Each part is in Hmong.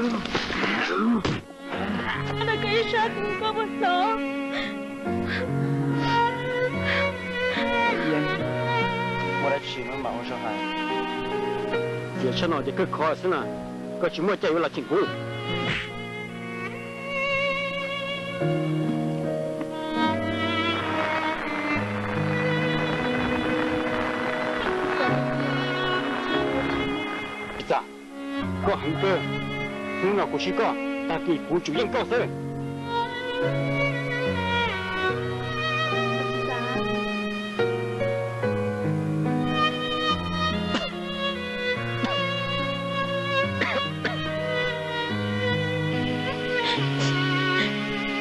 Koj ib sab kuv koj puas txhaum? Yeej, muaj dab tsi mam ua zoo hais. Txiav tshaj no ces kawg khov xwb na, koj tsis muaj cai yuav los cheem kuv. Txiv txam, koj heev kawg, hnub no kuv swb koj, tag kis kuv tsum yeej koj xwb.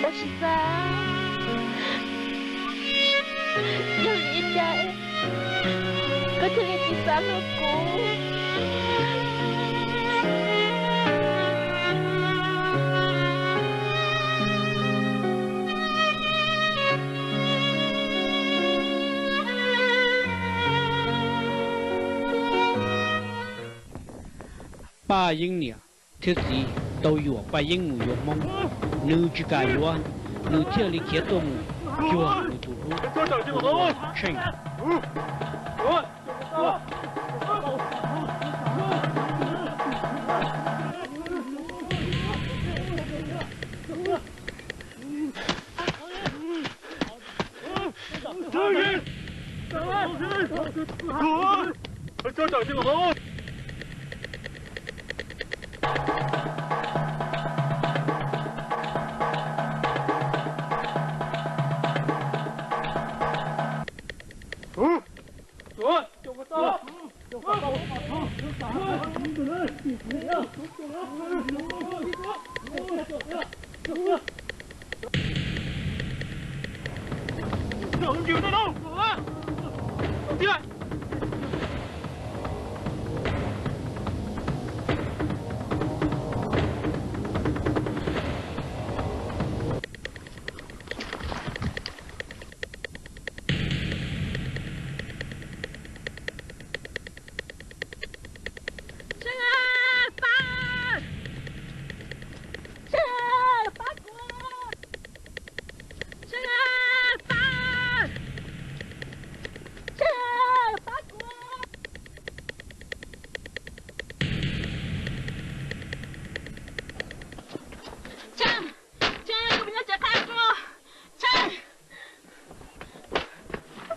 Ua tsis txawj, yog vim li cas koj thiaj li tsis xav hlub kuv? Paj Yeeb niam thiab txiv tau yuam Paj Yeeb mus yuav Hmoob, nws tsis kam yuav, nws thiaj li khiav tuaj mus cuag nws tus hlub, tus ua Tsheej.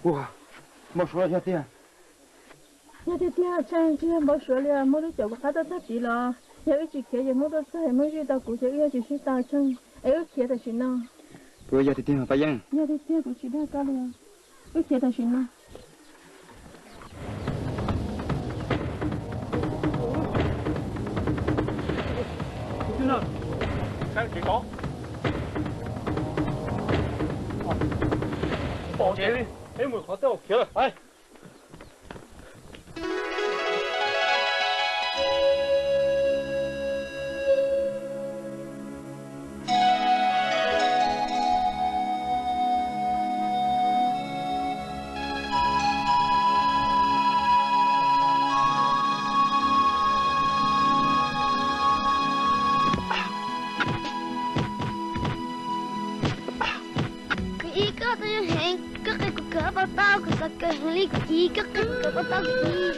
Ua, npau suav yog tiag. Yog tiag tiag, Tsheej, tsis yog npau suav li, Hmoob twb caum kuv qab tuaj tag tid los. Yog wb tsis khiav ces Hmoob tuaj txog es Hmoob zij tau kuv ces wb yuav tsis sib tau, Tsheej. Es wb khiav tam sim no. Puas yog tiag tiag, Paj Yeeb? Yog tiag tiag, kuv tsis dag koj li. Wb khiav tam sim no. Pom tsev li, peb mus qhov twg khiav lawm. Kuv ib koj tau zoo heev, koj qhia kuv kawm paj tau, kuv xav kawm heev li kuv ib, koj qhia kuv kawm paj tau kuv ib.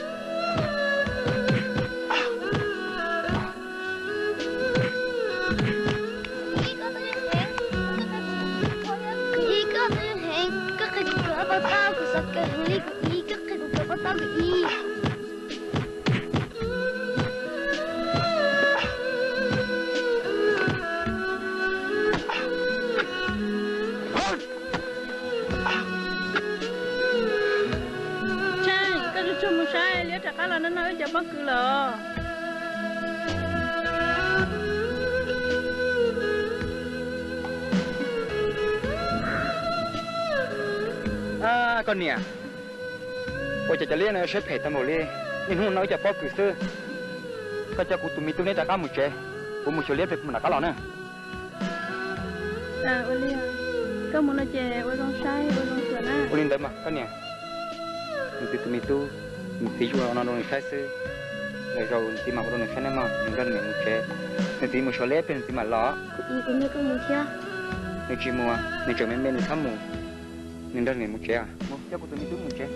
Kuv ib koj tau zoo heev, koj qhia kuv kawm paj tau, kuv xav kawm heev li kuv ib, koj qhia kuv kawm paj tau kuv ib. Tsheej, koj tsuag tsuag mus saib, liab rov qab los noj noj wb cov pob kws lawm. Koj niam, ua cas cov liab no siab phem tag npaum li, niaj hnub noj wb cov pob kws xwb. Koj coj kuv tus me tub neb rov qab mus tsev, kuv mus xyuas liab tes kuv mam rov qab los na. Ua li, koj mus no ces ua zoo saib ua zoo xyuas na. Ua li ntawd mas koj niam. Nws txiv tus me tub, nws txiv tsuas ua no rau nws saib xwb. Lwm zaus nws txiv mam ua rau nws saib nawb mog, nws nrog nws niam mus tsev. Nws txiv mus sua leb plig nws txiv mam los. Nws tsis mus, nws tseem me me nws txhob mus. Nws nrog niam mus tsev, mus coj kuv tus me tub mus tsev.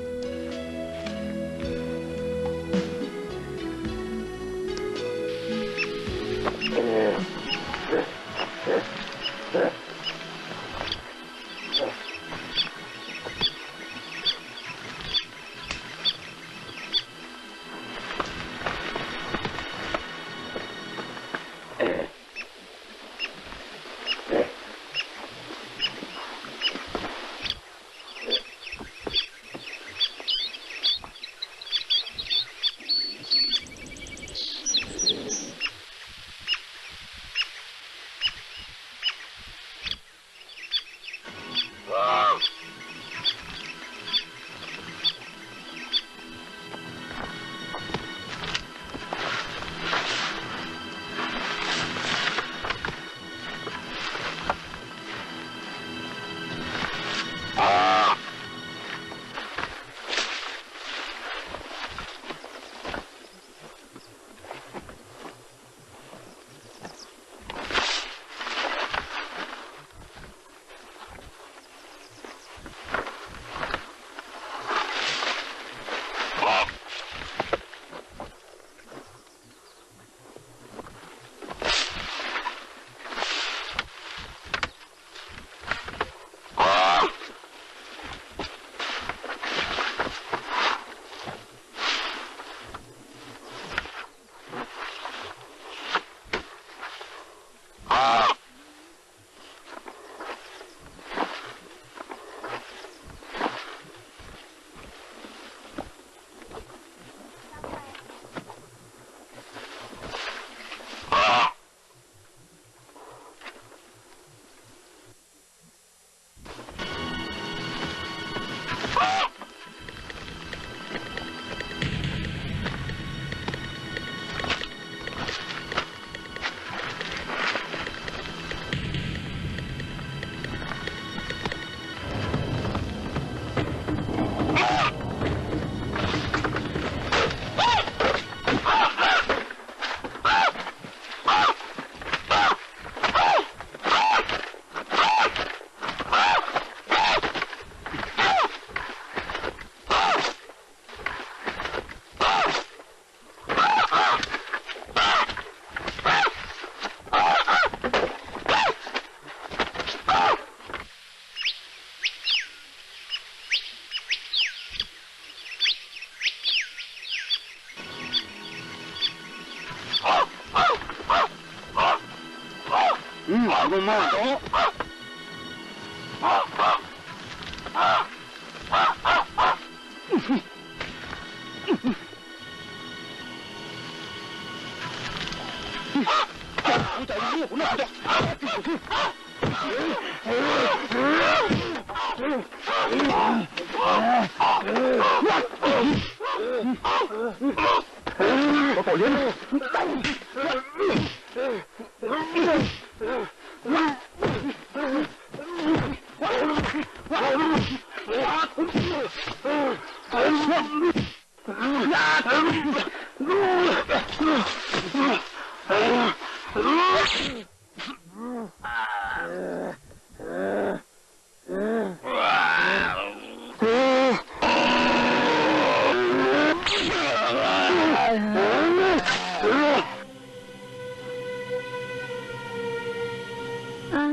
Ab,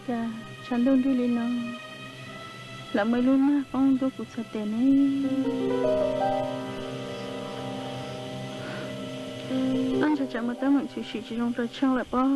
cas tshav ntuj nrig li no, lam muaj ib lub nag poob ntuj kuv txhais tes ne. Ab, ntshe tsam muaj teeb meem tshwm sim tsis zoo rau Tsheej lawm pob.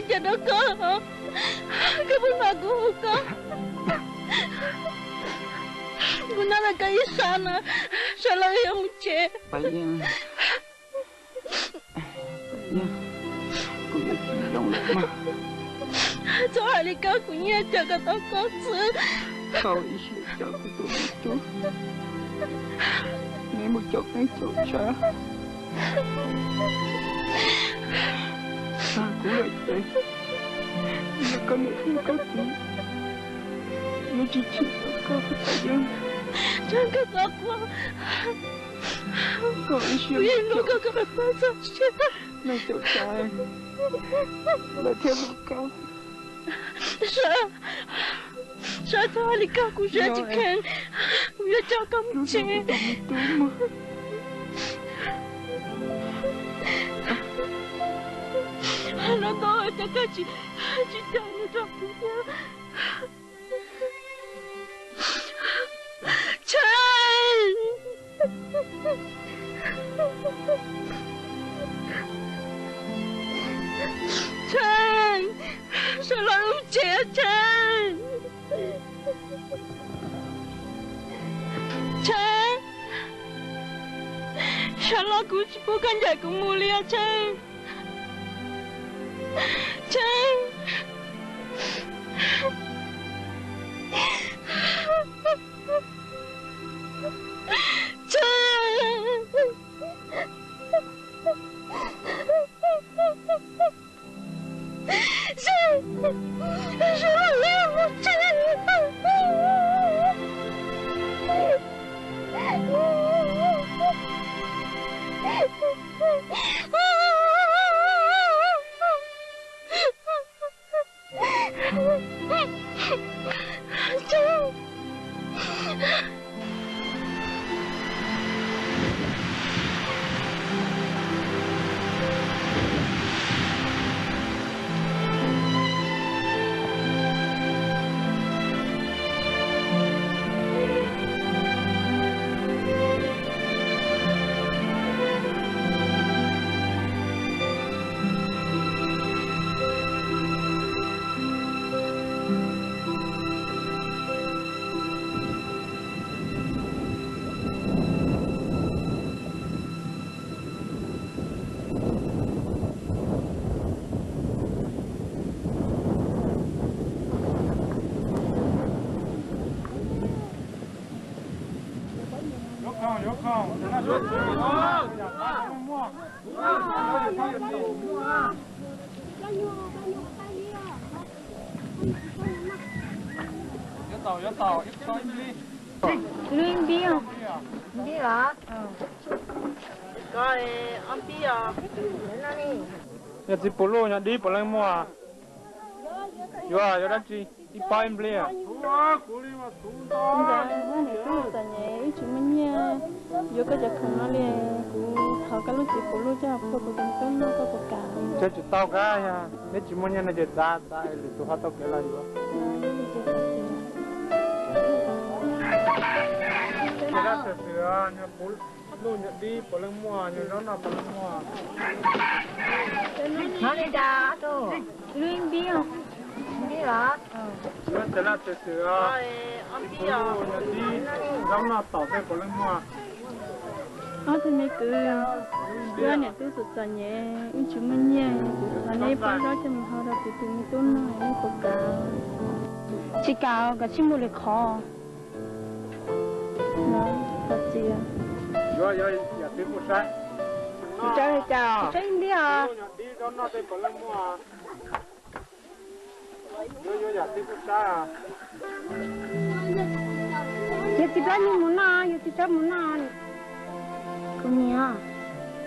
Cas rau koj, koj puas hnov kuv hu koj? Kuv nyob ntawm koj ib sab na, sawv los wb yuav mus tsev. Kuv yuav tsis zoo lawm mas. Txhob hais li koj, kuv nyiaj coj koj tau koj xwb. Koj ib siab coj kuv tus me tub, neb mus caum neeb caum tsav, tag kuv lawm ces yog koj niam thiab koj txiv yuav tsis chim rau koj. Tseeb, koj txhob quaj. Koj ib siab, kuv yeej hlub koj, koj puas paub txog siab? Neeg caum tsav lawv thiaj hlub koj. Sawv, sawv, txhob hais li koj, kuv sawv tsis kheev, kuv yuav coj koj mus tsev. Hnub no ntau cas koj tsis, tsis coj nws rau kuv thiab. Tsheej! Tsheej! Sawv los wb mus tsev, Tsheej! Tsheej! Sawv los, kuv tsis pub koj ncaim kuv mus li os, Tsheej! Tsheej! Tsheej! Lub ib npib, npib los? Yog txiv puv luj nyog dib puav leej muaj. Yuav, yuav dab tsi? Ib pob ib nplij. Niam tub txom nyem, wb tsis muaj nyiaj yuav koj cov khoom no li. Kuv thov koj lub txiv puv luj coj puag kuv tus me tub noj, koj puas kam? Tsis tau kab, yog neb tsis muaj nyiaj no ces txav txav es lwm tus ho tau kev los yuav. Puv luj nyog dib puav leej muaj, nyog zaub noj puav leej muaj. Hnov li cas tus? Lub ib npib, npib los? Yuav tsis laj tsis xwm os. Puv luj nyog dib, zaub noj taum tej puav leej muaj. Ob tug me kwv, wb niam tub txom txom nyem, wb tsis muaj nyiaj, kuv thov neb pab zaub coj mus hau rau kuv tus me tub noj, neb puas kam? Tsis kam, koj tsij mus lwm qhov. Yuav, yuav yam twg kuj saib. Tsis tau li cas. Saib ib npib os. Dib zaub noj tej puav leej muaj. Yuav, yuav yam twg kuj saib. Yog txiv plab nyuj mus noj, yog txiv tsawb mus noj. Kuv niam,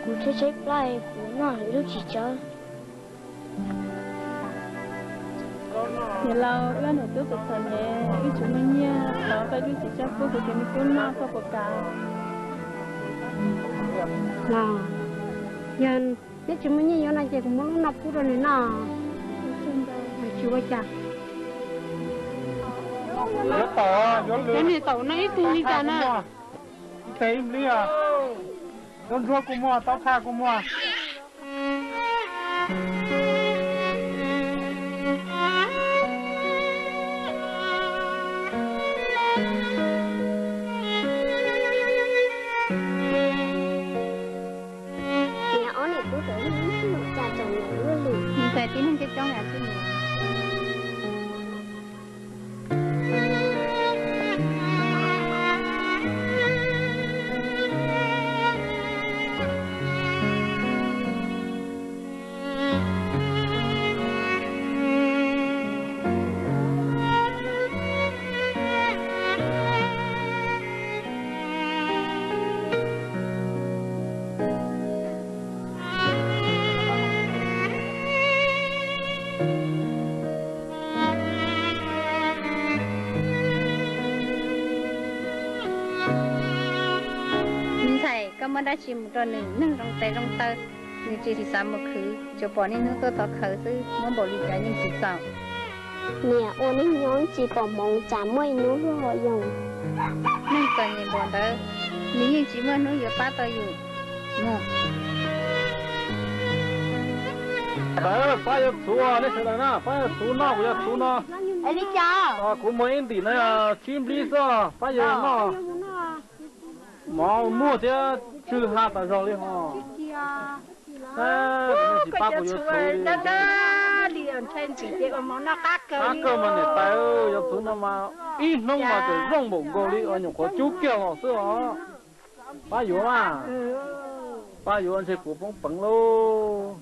kuv tshaib tshaib plab, kuv noj lub txiv tsawb. Niam laus, wb niam tub txom txom nyem, wb tsis muaj nyiaj, thov koj lub txiv tsawb pub kuv tus me tub noj, koj puas kam? Los, yog neb tsis muaj nyiaj yuav no ces kuv muab lub no pub rau nws noj. Tsis ua cas. Yuav taum, yuav lwm. Nws taum no ib tug li cas na? Ib teg ib nplib os. Zaub ntsuab kuj muaj, taub thaj kuj muaj. Muab dab tsi mus rau nws, neeg zoo tes zoo taw, nws tsis xav mus khwv, tsuas pom niaj hnub tuaj thov khaws xwb, muab npaum li cas yeej tsis txaus. Niam ua neej nyob tsis pom hmoov tsam muaj ib hnub luag ho yoo. Neeg txom nyem npaum ntawd, nws yeej tsis muaj hnub yuav pab tau yus. Mus. Pab yuav txhuv, nej sawv daws na, pab yuav txhuv noj, kuv yuav txhuv no. Li cas? Kuv muag ib ntim no tsib nplib xwb, pab yuav noj. Mov muag thiab tsw ha tas zog li ho. Tsis pab kuv yuav txhuv li. Qab kawg mas niam tais, yuav txhuv no mas ib hnub mas tseem zoo npaum nkaus li os, nyuam qhuav cub kiag los xwb os. Pab yuav mas, pab yuav ntshe kuv poob peev lauj.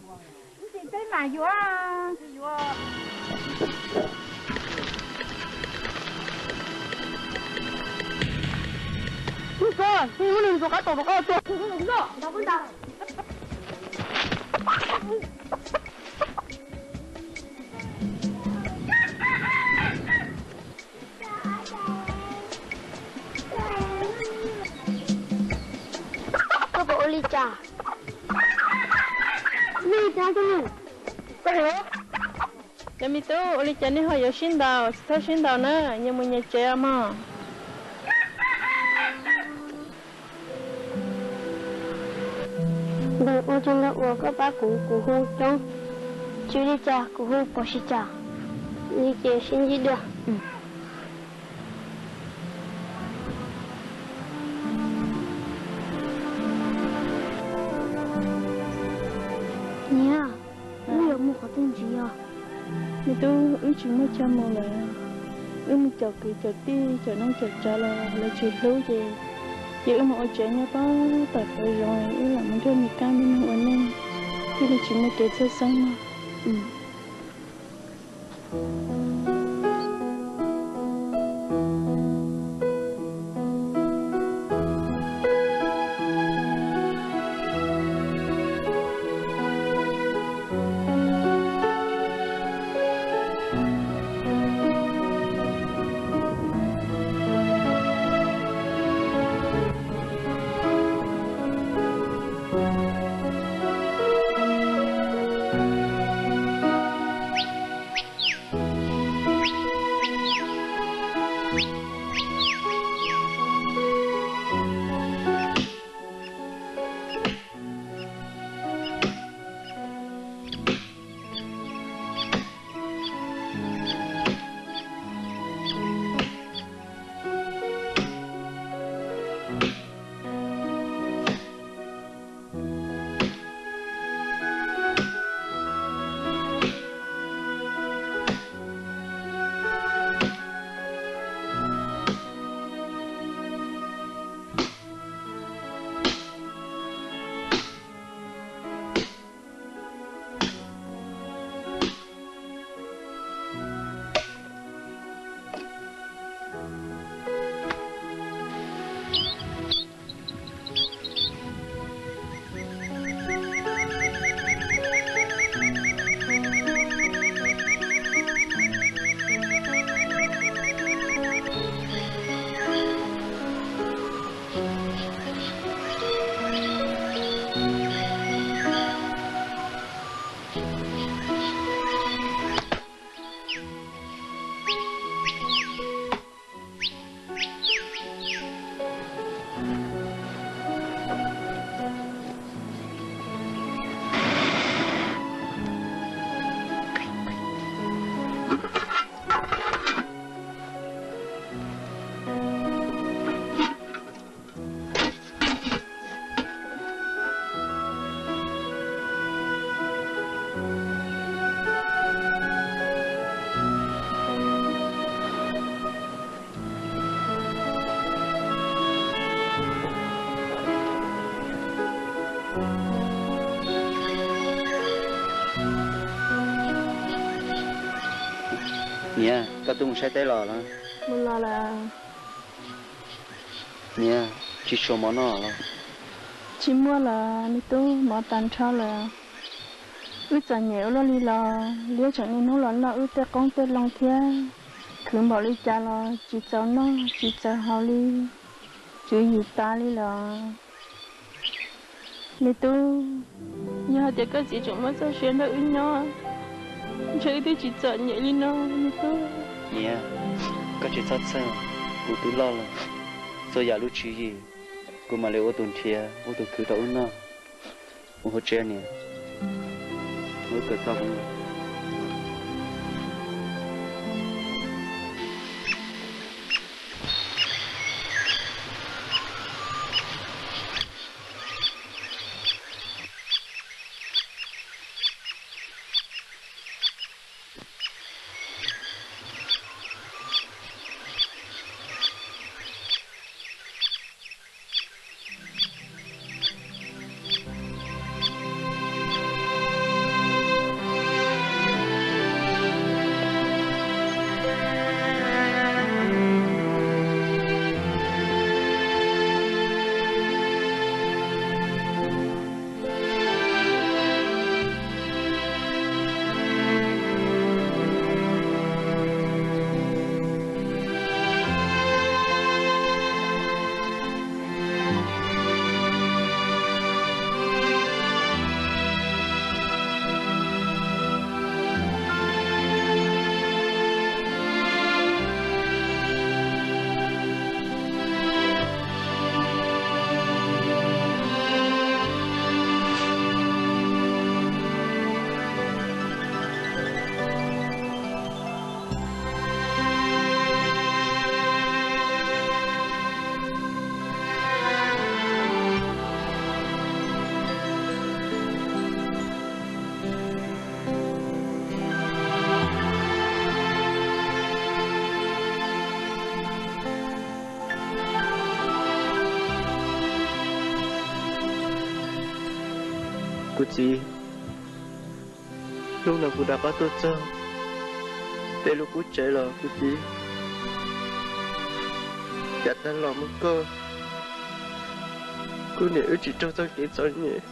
Koj puas ua li cas? Cov me tub, ua li cas nej ho yuav sib ntaus? Tsis txhob sib ntaus na, nyias mus nyias tsev os mog. Npawg, ua tsaug ntau uas koj pab kuv, kuv hu Coob. Tsis ua li cas, kuv hu Pov Siv Cas. Li ces sib ntsib dua. Niam, wb yuav mus qhov twg ntxiv os? Me tub, wb tsis muaj chaw mus lawm. Wb mus caum kwv caum tij, caum neej caum tsav los lawv tsis hlub ces, ces wb mus ua tsev nyob pab tom plawv zoov, wb lam mus nrog me kab me noog ua neej, thiaj li tsis muaj kev txhawj xeeb mog. Niam, koj twb mus saib teb los los? Mus los lawm. Niam, tsis tshuav mov noj los? Tsis muaj lawm me tub, mov tas nrho lawm. Wb txom nyem ua luaj li los liab tseem niaj hnub los noj wb tej qoob tej loo thiab. Khwv npaum li cas los tsis txaus noj tsis txaus haus li, tswv yim tas li lawm. Me tub, yog hais tias koj txiv tseem muaj txoj sia nrog wb nyob, ntshe wb twb tsis txom nyem li no, me tub. Niam, koj tsis txhob txhawj, kuv twb loj lawm, txhua yam lub tswv yim kuv mam li ua tus nrhiav ua tus khwv rau wb noj. Mus hauv tsev niam, wb kawm txog. Kuv txiv, hnub no kuv rov qab tuaj txog peb lub qub tsev los kuv txiv. Cas tag los mus koj, kuv niam wb tsis raug txoj kev txom nyem.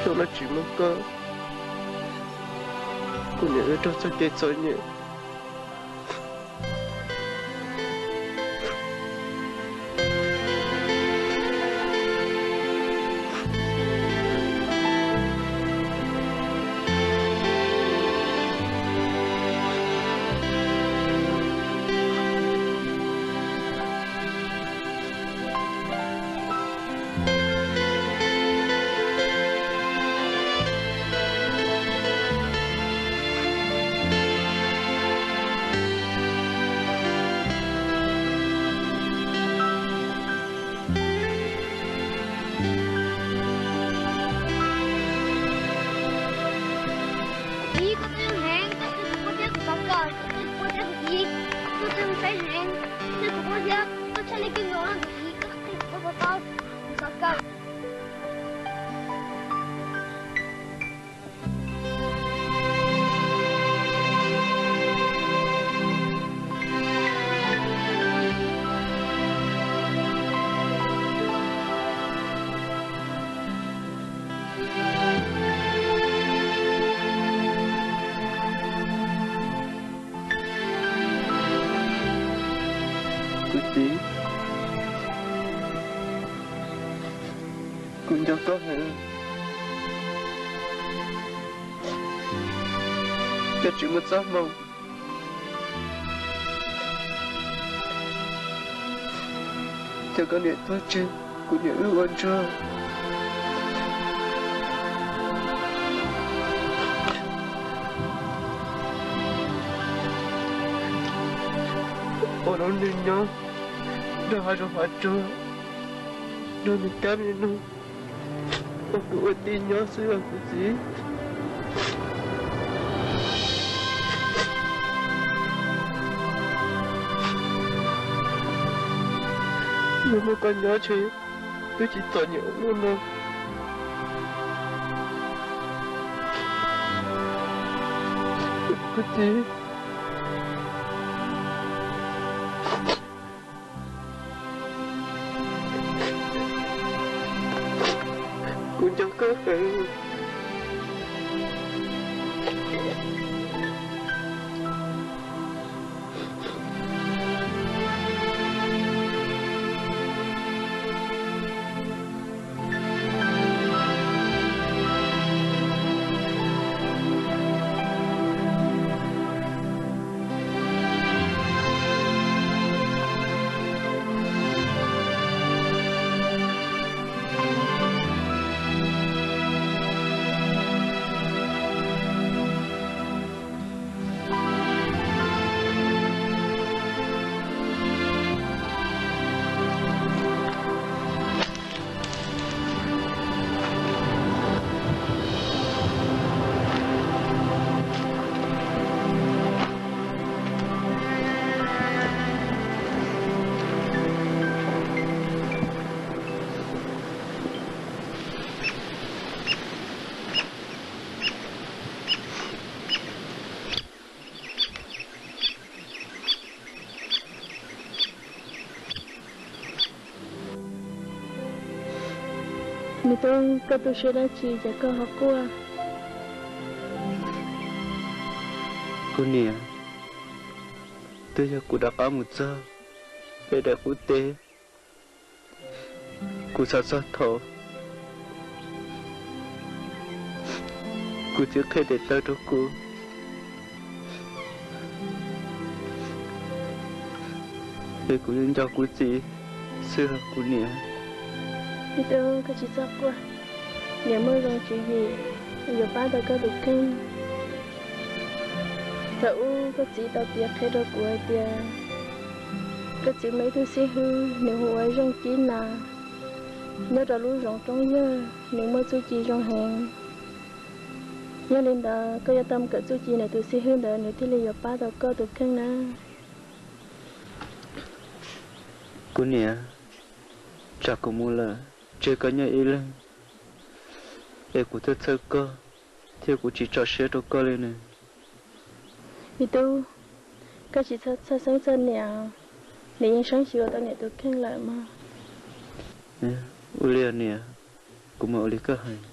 Xyoo no tsis muaj koj, kuv niam wb raug txoj kev txom nyem. Kuv txiv, koj txhob zoo heev, koj txhob ua thiab kuv xav kawm, koj txhob ua thiab kuv txiv, koj txhob peb heev, koj txhob ua thiab, koj txhob li kij nkaus kuv txiv, koj txhob peb kuv xav kawm. Kuv txiv, kuv nco koj heev. Koj tsis muaj txoj hmoo, ces koj niam tuag tseg, kuv niam wb ua ntsuag. Ua lub neej nyob nrog hav zoov hav tsuag, nrog me kab me noog, ua kwv ua tij nyob xwb os kuv txiv. Yog muaj koj nyob ces twb tsis txom nyem ua luaj no. Kuv txiv, kuv nco koj heev. Me tub, koj tu siab dab tsi ces koj ho quaj? Kuv niam, twb yog kuv rov qab mus txog pem daim qub teb, kuv xav txog thaum kuv txiv qhia tes taw rau kuv, es kuv yeej nco kuv txiv xwb os kuv niam. Me tub, koj tsis txhob quaj, niam muaj zoo tswv yim yuav pab tau koj tus kheej. Thaum ub koj txiv tau piav qhia rau kuv hais tias koj txiv muaj ib tug xib hwb, nws hu ua Zeej Cib Nas, nyob rau lub zoov Roob Yawg, nws muaj txuj ci zoo heev. Yog li ntawd koj yuav tau mus kawm txuj ci ntawm tus xib hwb ntawd, nws thiaj li yuav pab tau koj tus kheej na. Kuv niam, tsam kuv mus lawm tseg koj nyob ib leeg, es kuv thiaj txhawj koj, thiab kuv tsis tso siab rau koj li ne. Me tub, koj tsis txhob txhawj xeeb txhawj niam, nws yeej sab xyuas tau niam tus kheej lawm mog. Ua li niam, kuv mam ua li koj hais.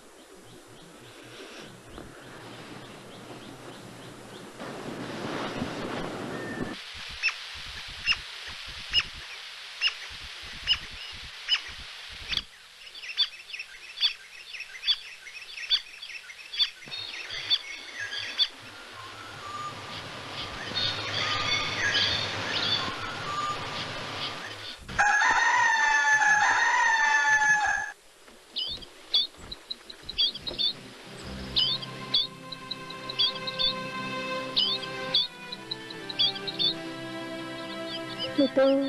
Me tub,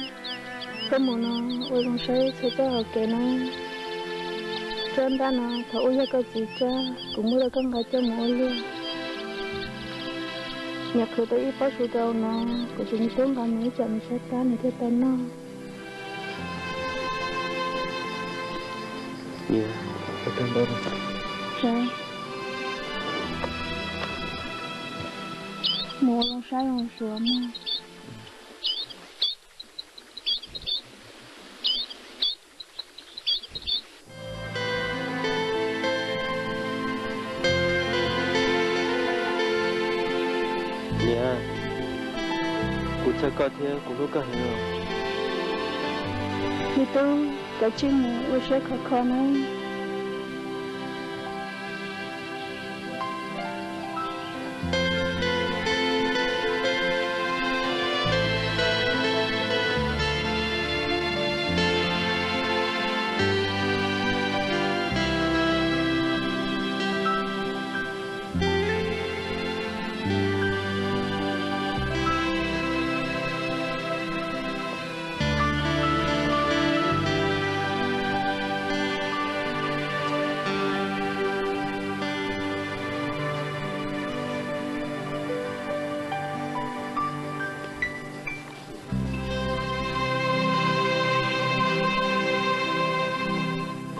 koj mus no ua zoo saib txhua txoj hauv kev na. Tsob ntaj no thaum ub yog koj txiv tsob, kuv muab rau koj nqa coj mus ua luaj. Niam qhwv tau ib pob su rau no, kuv tus me tub nqa mus ib tsam nws sab tab nws thiaj tau noj. Mus ua zoo saib zoo suav mog. Niam, kuv txhawj koj thiab kuv hlub koj heev os. Me tub, kav tsij mus ua siab khov kho nawb.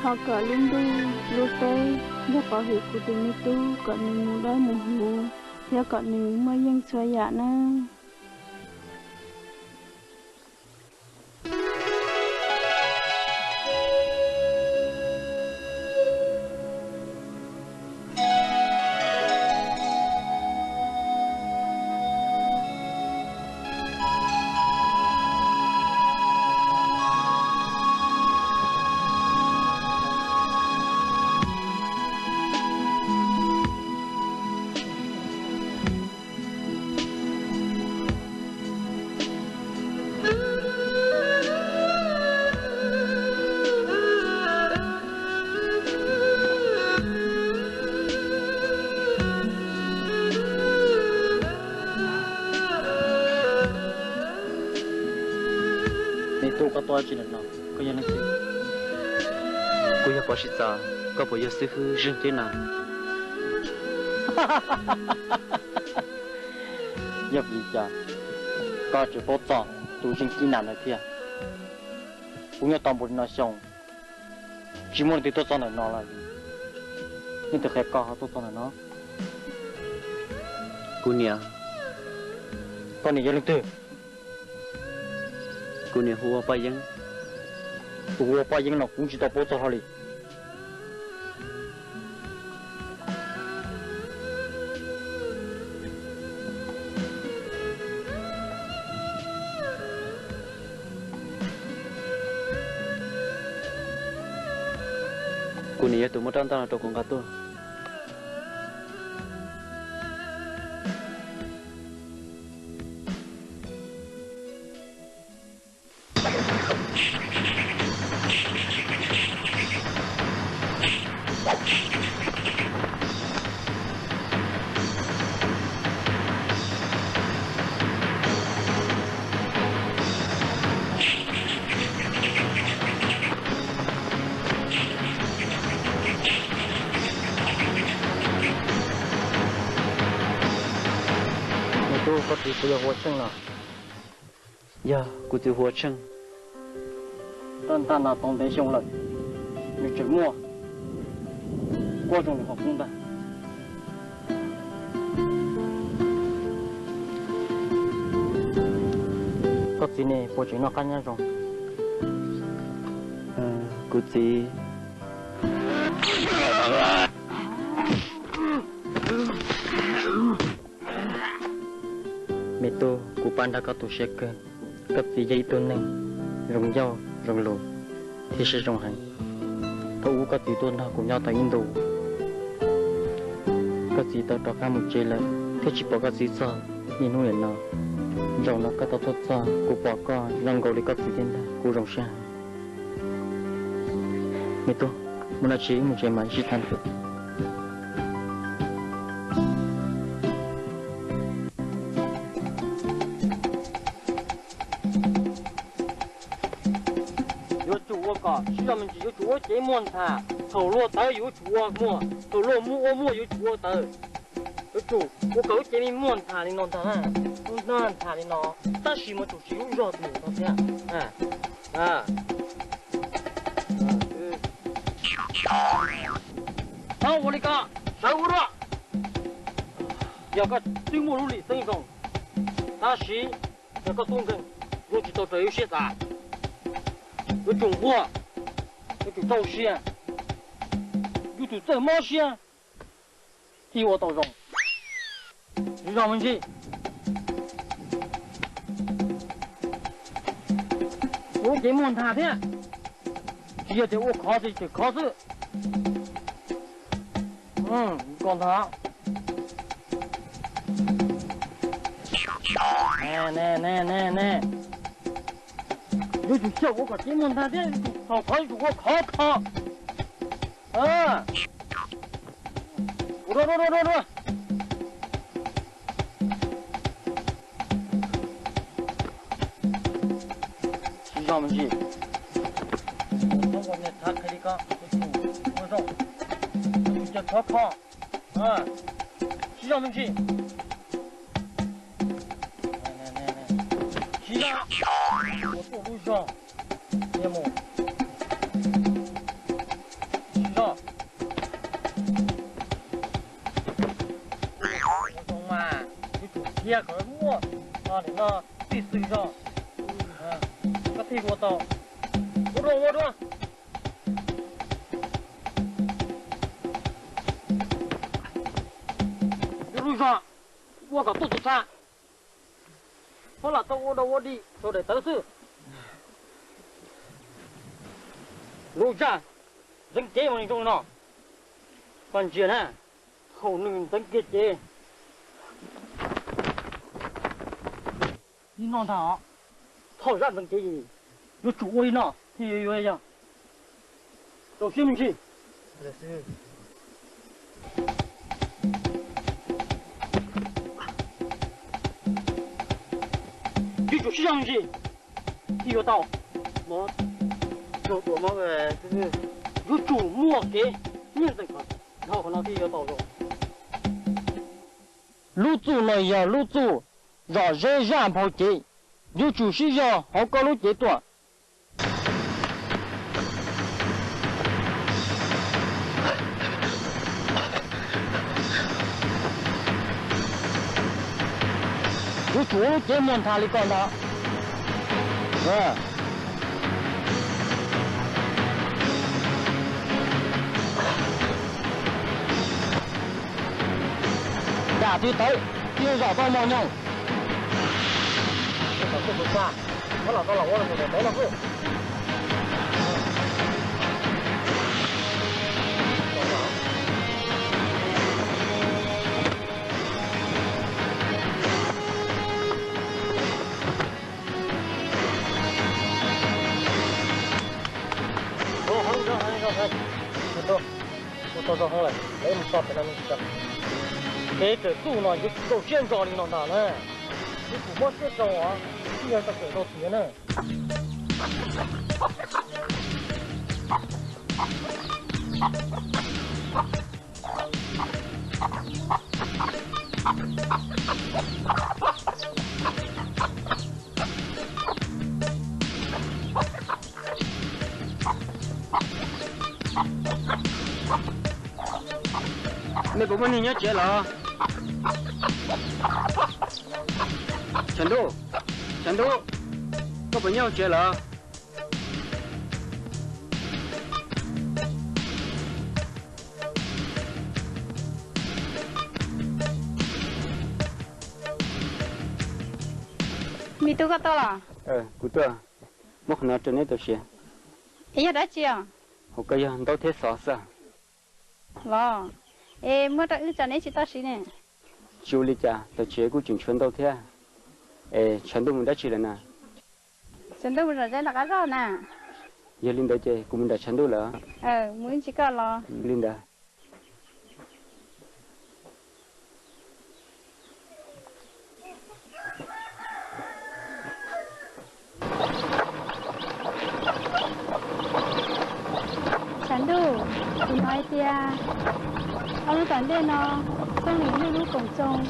Thov kom lub ntuj lub teb yog pov hwm kuv tus me tub kom nws mus dawb mus huv thiab kom nws muaj yeej txhua yam nawb. Me tub, koj tuaj tsi ntawm no? Koj yog leej twg? Kuv yog Pov Sis Txas, koj puas yog xib hwb Zeej Cib Nas? Yog vim li cas koj tseem paub txog tus Zeej Cib Nas ntawd thiab? Kuv nyob tau npaum li no xyoo, tsis muaj leej twg tuaj txog ntawm no lawm. Leej twg qhia koj ho tuaj txog ntawm no? Kuv niam. Koj niam yog leej twg? Kuv niam hu ua Paj Yeeb. Tus hu ua Paj Yeeb no kuv tsis tau paub txog hlo li. Kuv niam yog tus muab rab ntaj no rau kuv nqa tuaj. Nws tub, koj txiv puas yog Huab Tsheej no? Yog, kuv txiv Huab Tsheej. Rab ntaj no tau ntev xyoo lawm, nws tseem muaj, kuj zoo nws ho kub ntag. Koj txiv ne, puas tseem noj qab nyob zoo? Kuv txiv. Me tub, kuv pab nrog koj tu siab kawg. Koj txiv yog ib tug neeg zoo ncauj zoo lus thiab siab zoo heev. Thaum ub koj txiv tuaj nrog kuv nyob tau ib ntus, koj txiv tau rov qab mus tsev lawm thiab tsis pom koj txiv txog niaj hnub niam no. Zaum no koj tau tuaj txog, kuv pom koj zoo nkaus li koj txiv thiab ntag, kuv zoo siab heev. Me tub, mus no tsis mus tsev mas sib tham. Yuav tsum ua kom sib zog me ntsis, yuav tsum ua cev muag nthav. Thaum luag tawv yuav tsum ua muag, thaum luag muaj ua muag yuav tsum ua tawv. Yuav tsum ua kom lub cev me muag nthav li no ntag, lub hnab nthav li no, tab sis mas tsum siv lub zog mus no thiab. Txhob ua li ko, sawv ua dua. Yog koj twb muaj lub lim xeeb zoo, tab sis yog koj tub nkeeg, luag tsis tau raws lub siab xav. Yuav tsum nquag, yuav tsum rau siab, yuav tsum txawj mob siab thiaj ua tau zoo. Sib zog me ntsis. Ua cev muag nthav thiab, tsis yog tias ua khov xwb tseem khov xwb. Koj ntag. Ne ne ne ne ne, yuav tsum xyaum ua kom cev muag nthav thiab, yuav tsum thaum khov yuav tsum ua khov kho. Ua dua dua dua dua. Sib zog me ntsis. Txhob ua niag thav qhe li ko, yuav tsum ua zoo, yuav tsum cia khov kho. Sib zog me ntsis. Sib zog, ua tuaj lub zog, mus. Sib zog. Ua zoo mas, yuav tsum thiab kom muaj, no nim no tij xwm zog, koj thiaj ua tau. Ua dua ua dua. Yuav lub zog, ua kom tuaj tus tsa. Pab lam tau ua dau ua dig rau daim tawv xwb. Lub zaj ntxeev cev mas zoo li no. Koj ntsia na, thaum nws ntxeev kiag cev li no ntag os. Thaum zaj ntxeev cev yuav tsum ua li no thiaj yuav yog. Rau siab me ntsis. Yuav tsum sib zog me ntsis thiaj yuav tau. Yuav tsum muaj kev nyiaj ntxeem dhau qhov no thiaj yuav tau zoo. Lub txuj no yog lub txuj zom zeb zaj nphau cev, yuav tsum sib zog hauv koj lub cev tuaj. Yuav tsum ua lub cev muag nthav li ko ntag. Dam twv tawv thiaj zom tau mos nyoos. Ua kom tuaj tus tsa, pab lam tau los ua tus tawv no xwb. Ua tau zoo hoob lawm, peb mus so pem no tso. Kev kawm txuj no yuav tsum txaus siab ntso li no ntag na. Twb kuv mob siab rau os, twb yog tau kawm tau tiav na. Nej puas muaj neeg nyob tsev los? Tshav Ntuj, Tshav Ntuj, koj puas nyob hauv tsev lawm? Me tub, koj tuaj los? Kuv tuaj, muab qhov no rau neb tau siav. Es yog dab tsi os? Hauv ko yog ntaub thiab xov xwb. Los, es muab rau wb tso, neb tsis tau siv ne. Tsis ua li cas, tom tsev kuj tseem tshuav ntau thiab. Es Tshav Ntuj mus dab tsi lawm na? Tshav Ntuj mus zom zaub nram qab zos na. Yog li ntawd ces kuv mus nram Tshav Ntuj lawm. Mus ib ntsis koj los li ntawd. Tshav Ntuj, kuv hnov hais tias ob lub tom ntej no, Txooj Lis muaj lub koom txoos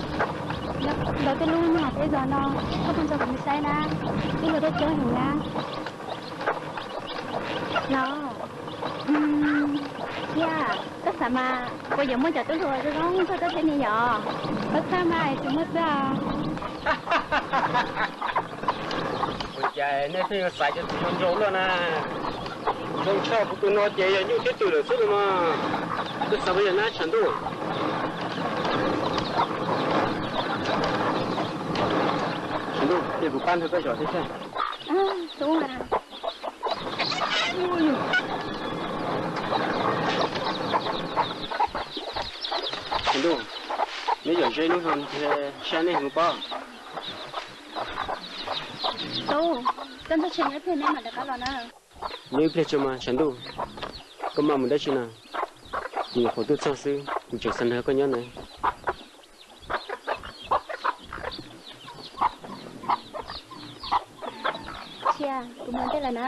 ntawd tej lub nyob hauv peb zos no, koj puas nrog kuv mus saib na? Wb luag tej coob heev na. Los, thiab koj xav mas puas yuav muaj cov tub hluas zoo zoo nrog koj thiab ne yom? Koj xav mas tsis muaj xwb. Ua cas nej pheej yuav xaiv cov txiv zoo nraug luaj na? Zoo tshaj kuv tus no ces yog nyuj thiab twm lawm xwb los mas. Koj xav puas yog nab Tshav Ntuj? Tshav Ntuj, cia kuv pab nrog koj zov thiab saib. Tshav Ntuj, neb zom zeb lub no ntshe sab nej mus pob. Tub, koj ntxog tshee nyob pliag neb mam rov qab los na. Nyob ib pliag tso mas Tshav Ntuj, koj maj mus dab tsi na? Kuv nyuam qhuav tuaj txog xwb, kuv tseem xav nrog koj nyob na. Cia, kuv mus ntej lawm na.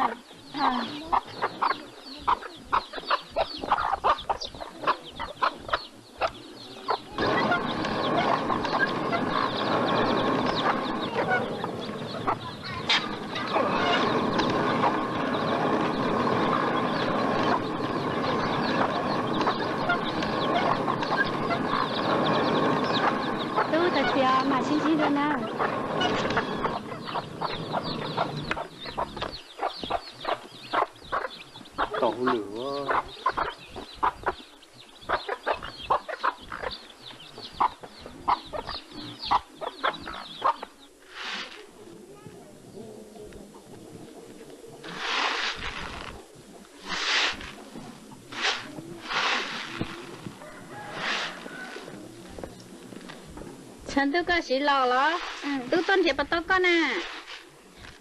Tub, tam sim no mam sib ntsib dua na. Tom hauj lwm. Tshav Ntuj, koj siv los los? Tub tuaj nrhiav puas tau koj na?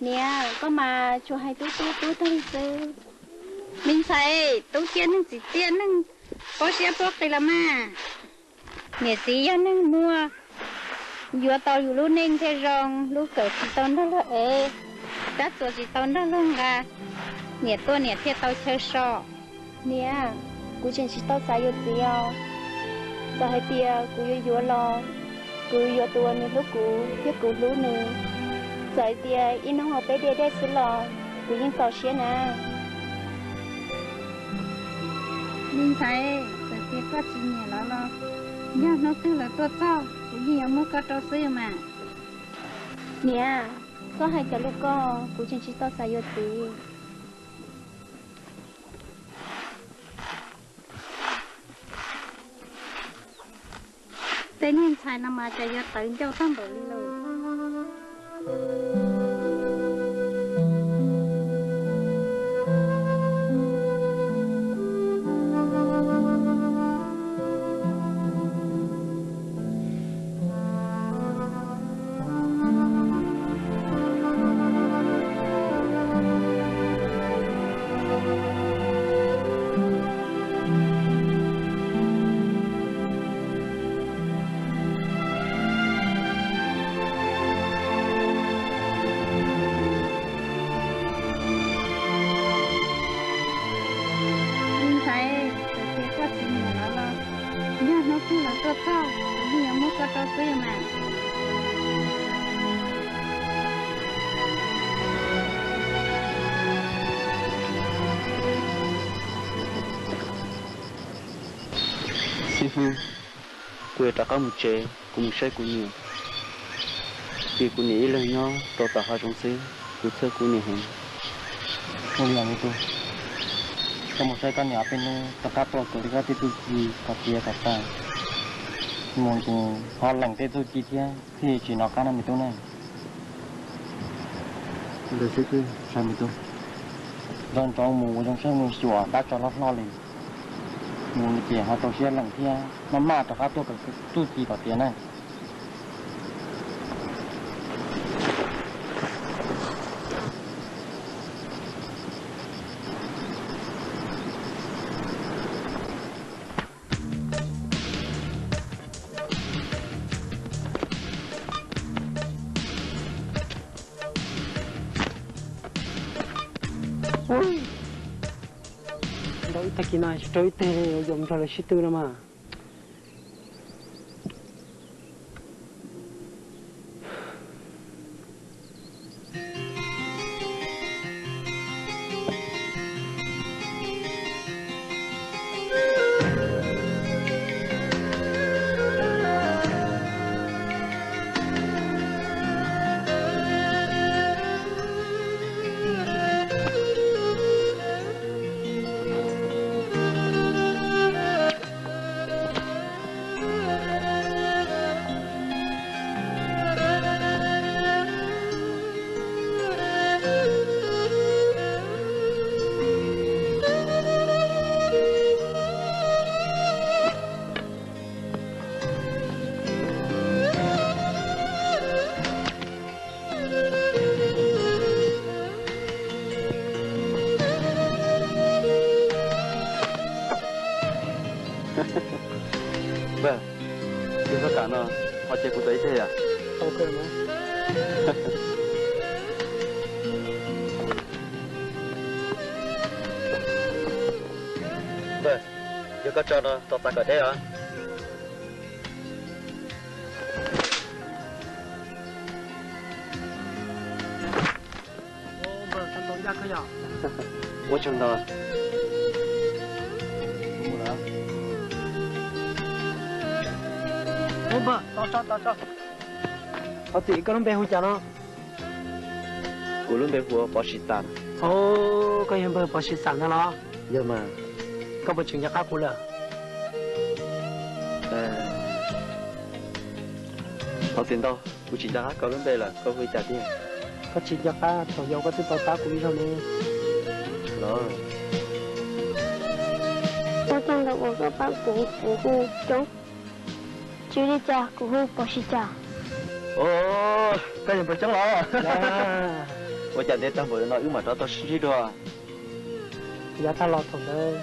Niam, koj mas tsuas hais tub tub tub tag li xwb. Me ntxhais, tub tiaj neeg txiv tiaj neeg, pob siab pob qis los mas. Niam txiv yog neeg muaj, yuav tau yus lub neej thiaj zoo, lub kawm tsis tau nrog luag ev, rab txuas tsis tau nrog luag nqa, niam tuaj niam thiaj tau chaw so. Niam, kuv tseem tsis tau xav yuav txiv os. Txawm hais tias kuv yuav yuav los, kuv yuav tus uas nws hlub kuv thiab kuv hlub nws. Txawm hais tias ib hnub hauv peb diaj dej xwb los kuv yeej txaus siab na. Me ntxhais, txawm tias koj tsis nyiam lawv los, yog hnub twg lawv tuaj txog kuv yeej yuav muab koj rau xwb mas. Niam, koj hais cov lus ko, kuv tseem tsis tau xav yuav txiv. Tej niag ntxhais no mas cas yuav tawv ncauj tag npaum li lauj. Koj, kuv yeej yuav muab koj rau xwb mas. Xib hwb, kuv yuav rov qab mus tsev, kuv mus saib kuv niam, vim kuv niam ib leeg nyob rau tom hav zoov xwb, kuv txhawj kuv niam heev. Ua li os me tub, koj mus saib koj niam ob peb hnub, rov qab tuaj kawm li koj tej txuj ci kom tiav kom tas, mus ces ho lees tej txuj ci thiab thiaj tsis hnov qab no me tub na. Ntawd xwb, me tub. Nco ntsoov mus ua zoo saib mus xyuas dab tsov loj hlob li, mus ces ho rau siab lees thiab maj maj rov qab tuaj kawm txuj ci kom tiav na. Nrau ib tag kis no tsis rau ib teg li, yuav nrog lawv sib tw no mas. Npawg, tus xab kam no ho cia kuv tau ib teg yom? Npawg, yog koj tso no tos tas kom deb os. Ua tsaug ntau. Npawg, tos tso, tos tso. Thov txim, koj lub npe hu cas no? Kuv lub npe hu ua Pov Siv Xam. Os, koj yog npawg Pov Siv Xam ntag los? Yog mas. Koj puas tseem nco qab kuv lawm? Thov txim ntau, kuv tsis nco qab koj lub npe lawm, koj hu li cas tiag? Koj tsis nco qab thaum yau koj twb tau pab kuv ib zaug ne. Los, ua tsaug ntau uas koj pab kuv, kuv hu Coob. Tsis ua li cas, kuv hu Pov Siv Xam. Os, koj yog npawg Coob los? Ua cas ntev tag npaum li no wb mam rov tau sib ntsib dua? Yav tag los thaum ntawd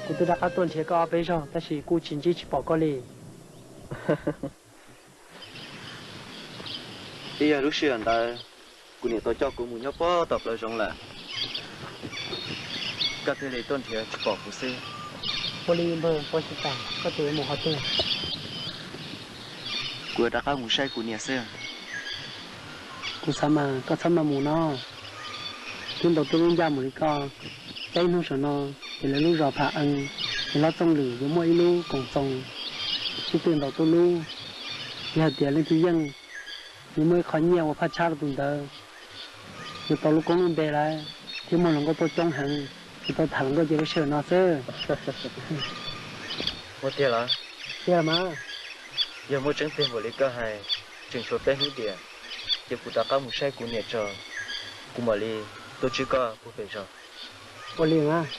kuv twb rov qab tuaj nrhiav koj ob peb zaug tab sis kuj tsis ntsib tsis pom koj li. Twb yog lub sij hawm ntawd kuv niam tau coj kuv mus nyob pob tom plawv zoov lawm, koj thiaj li tuaj nrhiav tsis pom kuv xwb. Ua li npawg Pov Siv Xam, koj tes mus qhov twg? Kuv yuav rov qab mus saib kuv niam xwb. Kuv xav mas koj txhob maj mus no. Twb ntaus tuj lub ncaj mus li koj, peb hnub saum no ces lawv lub zos Pham Ees, ces Hlob Txooj Lwm yuav muaj ib lub koom txoos sib tw ntaus tuj lub. Yog hais tias leej twg yeej, yuav muaj ib qho nyiaj ua phaj tshab rau tus ntawd, yuav tau lub koob lub npe lawm thiab muaj hluas nkauj tuaj coob heev, yuav tau tham hluas nkauj ces lub sij hawm no xwb. Muaj tiag los? Tiag mas. Yog muaj tseeb tiag npaum li koj hais, tseem tshuav peb hnub diam, ces kuv rov qab mus saib kuv niam tso, kuv mam li tuaj ntsib koj puag pem zos. Ua li mas.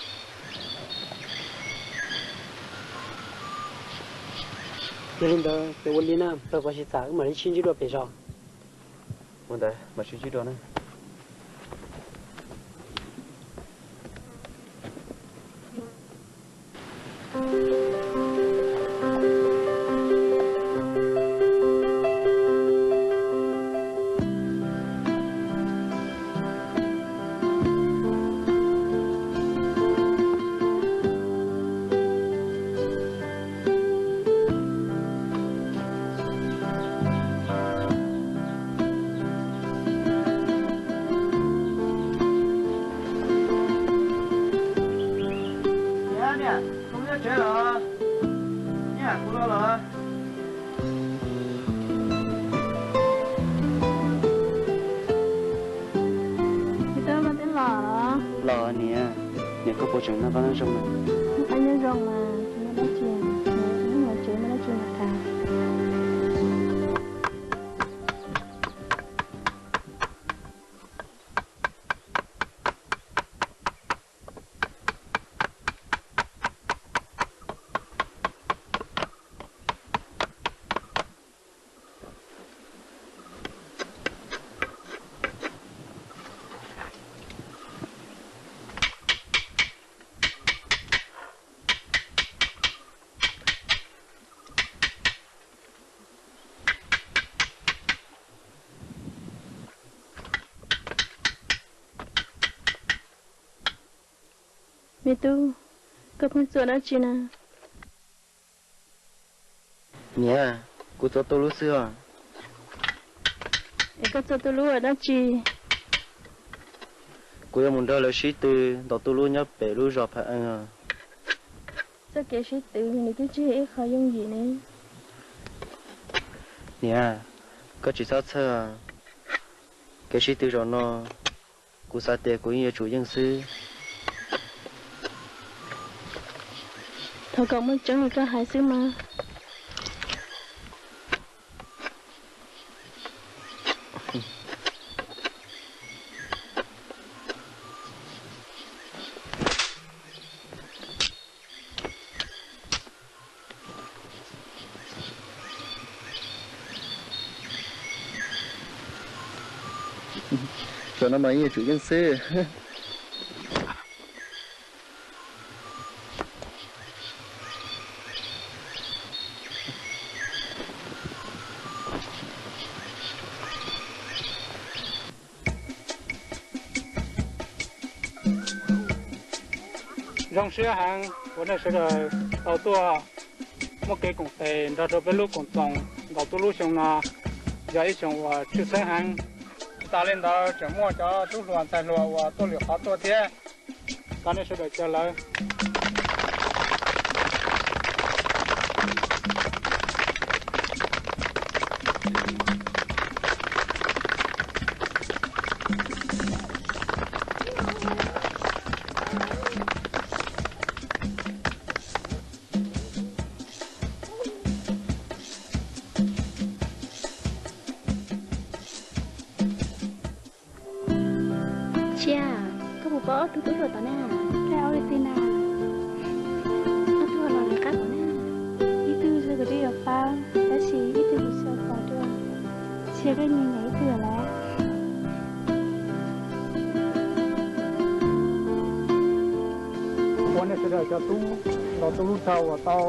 Yog li ntawd ces ua li na, npawg Pov Siv Xam, wb mam li sib ntsib dua pem zos. Ua ntawd mam sib ntsib dua na. Niam, kuv nyob tsev los? Niam, kuv los lawm. Tub, koj twb los los? Los niam. Niam, koj puas tseem noj qab nyob zoo na? Noj qab nyob zoo mas, tsis muaj dab tsi. Niam, tsev muaj dab tsi mas tas. Me tub, koj pheej txua dab tsi na? Niam, kuv txua tuj lub xwb os. Es koj txua tuj lub ua dab tsi? Kuv yuav mus nrog lawv sib tw ntaus tuj lub nyob pem lub zos Phav Ees os. Txoj kev sib tw nws twb tsis yog ib qho yooj yim ne. Niam, koj tsis txhob txhawj. Kev sib tw zaum no, kuv xav tias kuv yeej yuav tsum yeej xwb. Thov kom muaj tseeb li koj hais xwb mas. Zaum no mas yeej yuav tsum yeej xwb. Zoo siab heev uas nej sawv daws tau tuaj muaj kev koom tes nrog rau peb lub koom txoos ntaus tuj lub xyoo no, yog ib xyoo uas tshwj xeeb heev. Tsis tas li ntawd tseem muaj cov tub hluas ntxhais hluas uas tuaj lwm qhov tuaj thiab, kom nej sawv daws caw lawv. Tsia, koj puas paub ob tug tub hluas tod na? Koj ua li twg na? Ob tug los lawv qab tod na? Ib tug yog kuv twb yuav paub, tab sis ib tug kuv xav pom dua. Tsia, koj nyiam nyiam ib tug lawm. Ua nej sawv daws cov tub ntaus tuj lub tshau uas tau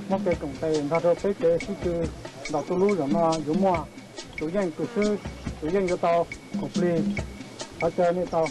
muaj kev koom tes nrog rau peb kev sib tw ntaus tuj lub zaum no yuav muaj tus yeej tus swb, tus yeej yuav tau khoom plig. Thov caw nej tau.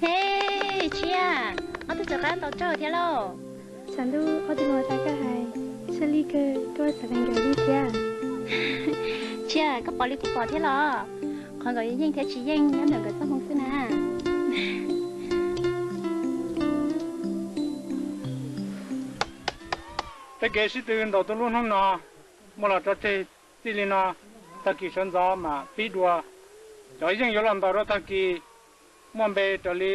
Hej, Tsia, ob tug rov qab ntaus tsaug thiab lauj. Tshav ntuj, ob tug hluas tas koj hais, siab lig kawg, koj xav hais nkawd li thiab. Tsia, koj pom li kuv pom thiab los? Qhov nkaus yeej thiab tsis yeej nyob ntawm nkawd txoj hmoo xwb na. Peb kev sib tw ntaus tuj lub hnub no muaj los tso tseg txij li no, tag kis sawv ntxov mam pib dua. Cov yeej yuav los ntaus rau tag kis muaj npe raws li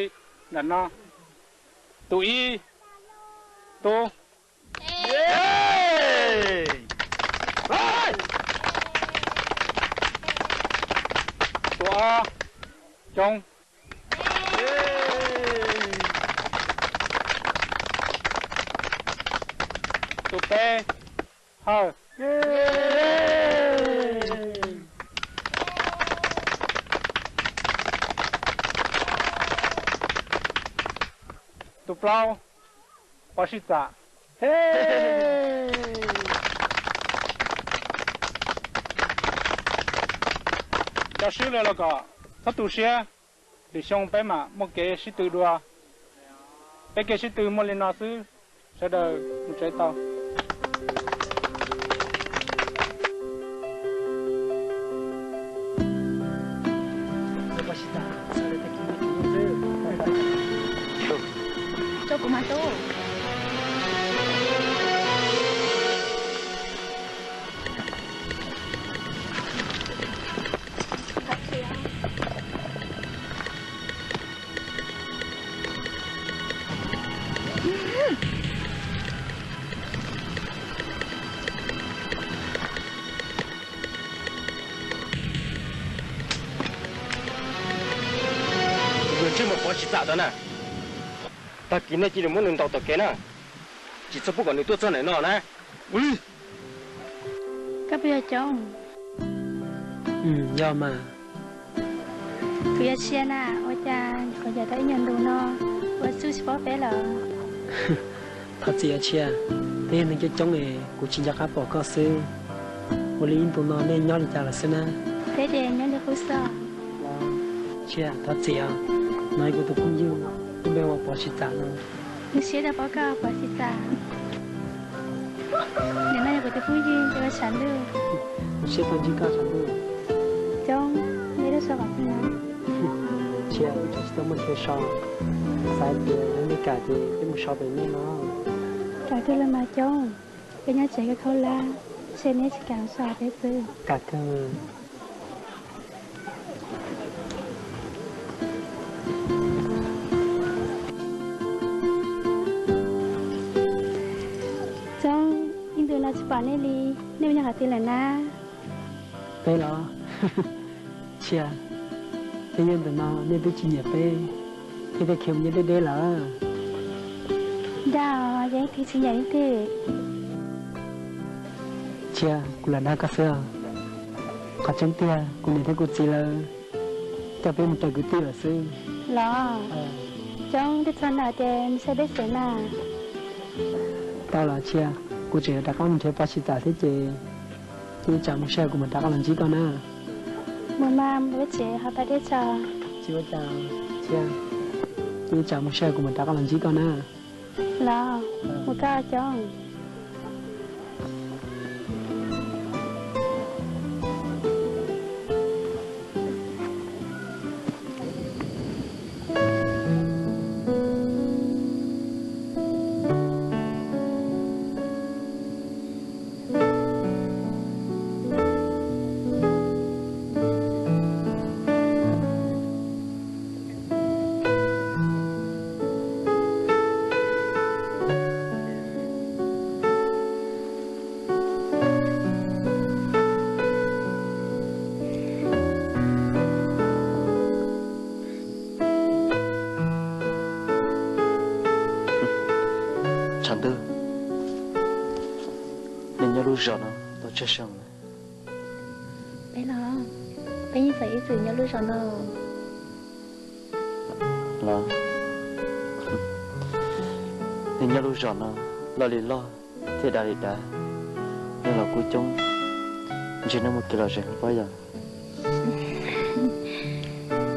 nram no. Tus ib, Tub. Tus ob, Coob. Tus peb, Hawj. Tus plaub, Pov Sij Txam. Cov swb lawm los kom txhob tu siab, lwm xyoo peb mam muaj kev sib tw dua. Peb kev sib tw muaj li no xwb, sawv daws mus tsev tau. Rau kuv mas Tub. Ntsej muag Pov Sij Txam ntawd na, tag kis nej cia li muab nws ntaus tom kev na, tsis txhob pub kom nws tuaj txog ntawm no na. Koj puas yog Coob? Yog mas. Kuv yog Tshia na, ua cas kuv caum tau ib nyuag ntus no ua txuj tsis paub peb lawm. Thov txim os Tshia, peb yog neeg coob coob es kuv tsis nco qab pom koj xwb. Ua li ib ntus no nej nyob li cas lawm xwb na? Peb ces nyob li qub xwb. Tshia, thov txim os, no yog kuv tus phooj ywg, lub npe hu ua Pov Sij Txam no. Zoo siab tau pom koj Pov Sij Txam. Nim no yog kuv tus phooj ywg, ua tshav ntuj. Zoo siab tau ntsib koj tshav ntuj. Coob, nej tuaj so qhov twg no? Tshia, kuv tseem tsis tau muaj chaw so, xav tias yog nej kam ces peb mus so pem nej no. Kam kawg li mas Coob, peb nyob tsev khaub hlab, ntshe neb tsis kam so peb xwb. Kam kawg. Coob, ib ntus no tsis pom nej li, nej mus nyob qhov twg lawm na? Peb los? Tshia, twb yog ntus no nej twb tsis nyiam peb, thiaj khiav mus nyob deb deb lawm. Dag, yog ib tug tsis nyiam ib tug. Tshia, kuv lam dag koj xwb os. Qhov tseeb tiag kuv niam thiab kuv txiv lawv coj peb mus raws kwv tij lawm xwb. Los? Coob, twb txog ntawm ces mus saib peb tsev mas. Tau los Tshia, kuv tseem yuav rov qab mus nrhiav Pov Sij Txam thiab ces, cia tsam mus saib kuv mam rov qab los ntsib koj na. Mus mas, mus peb tsev ho pab deb tso. Tsis ua cas Tshia, cia tsam mus saib kuv mam rov qab los ntsib koj na. Los, mus koj Coob. Tshav ntuj, nej nyob lub zos no tau tsawg xyoo lawm? Peb los, peb yeej txawm ib txwm nyob lub zos no. Los, nej nyob lub zos no loj li loj thiab dav li dav, neeg los kuj coob, ntshe nej muaj kev lom zem pob yog?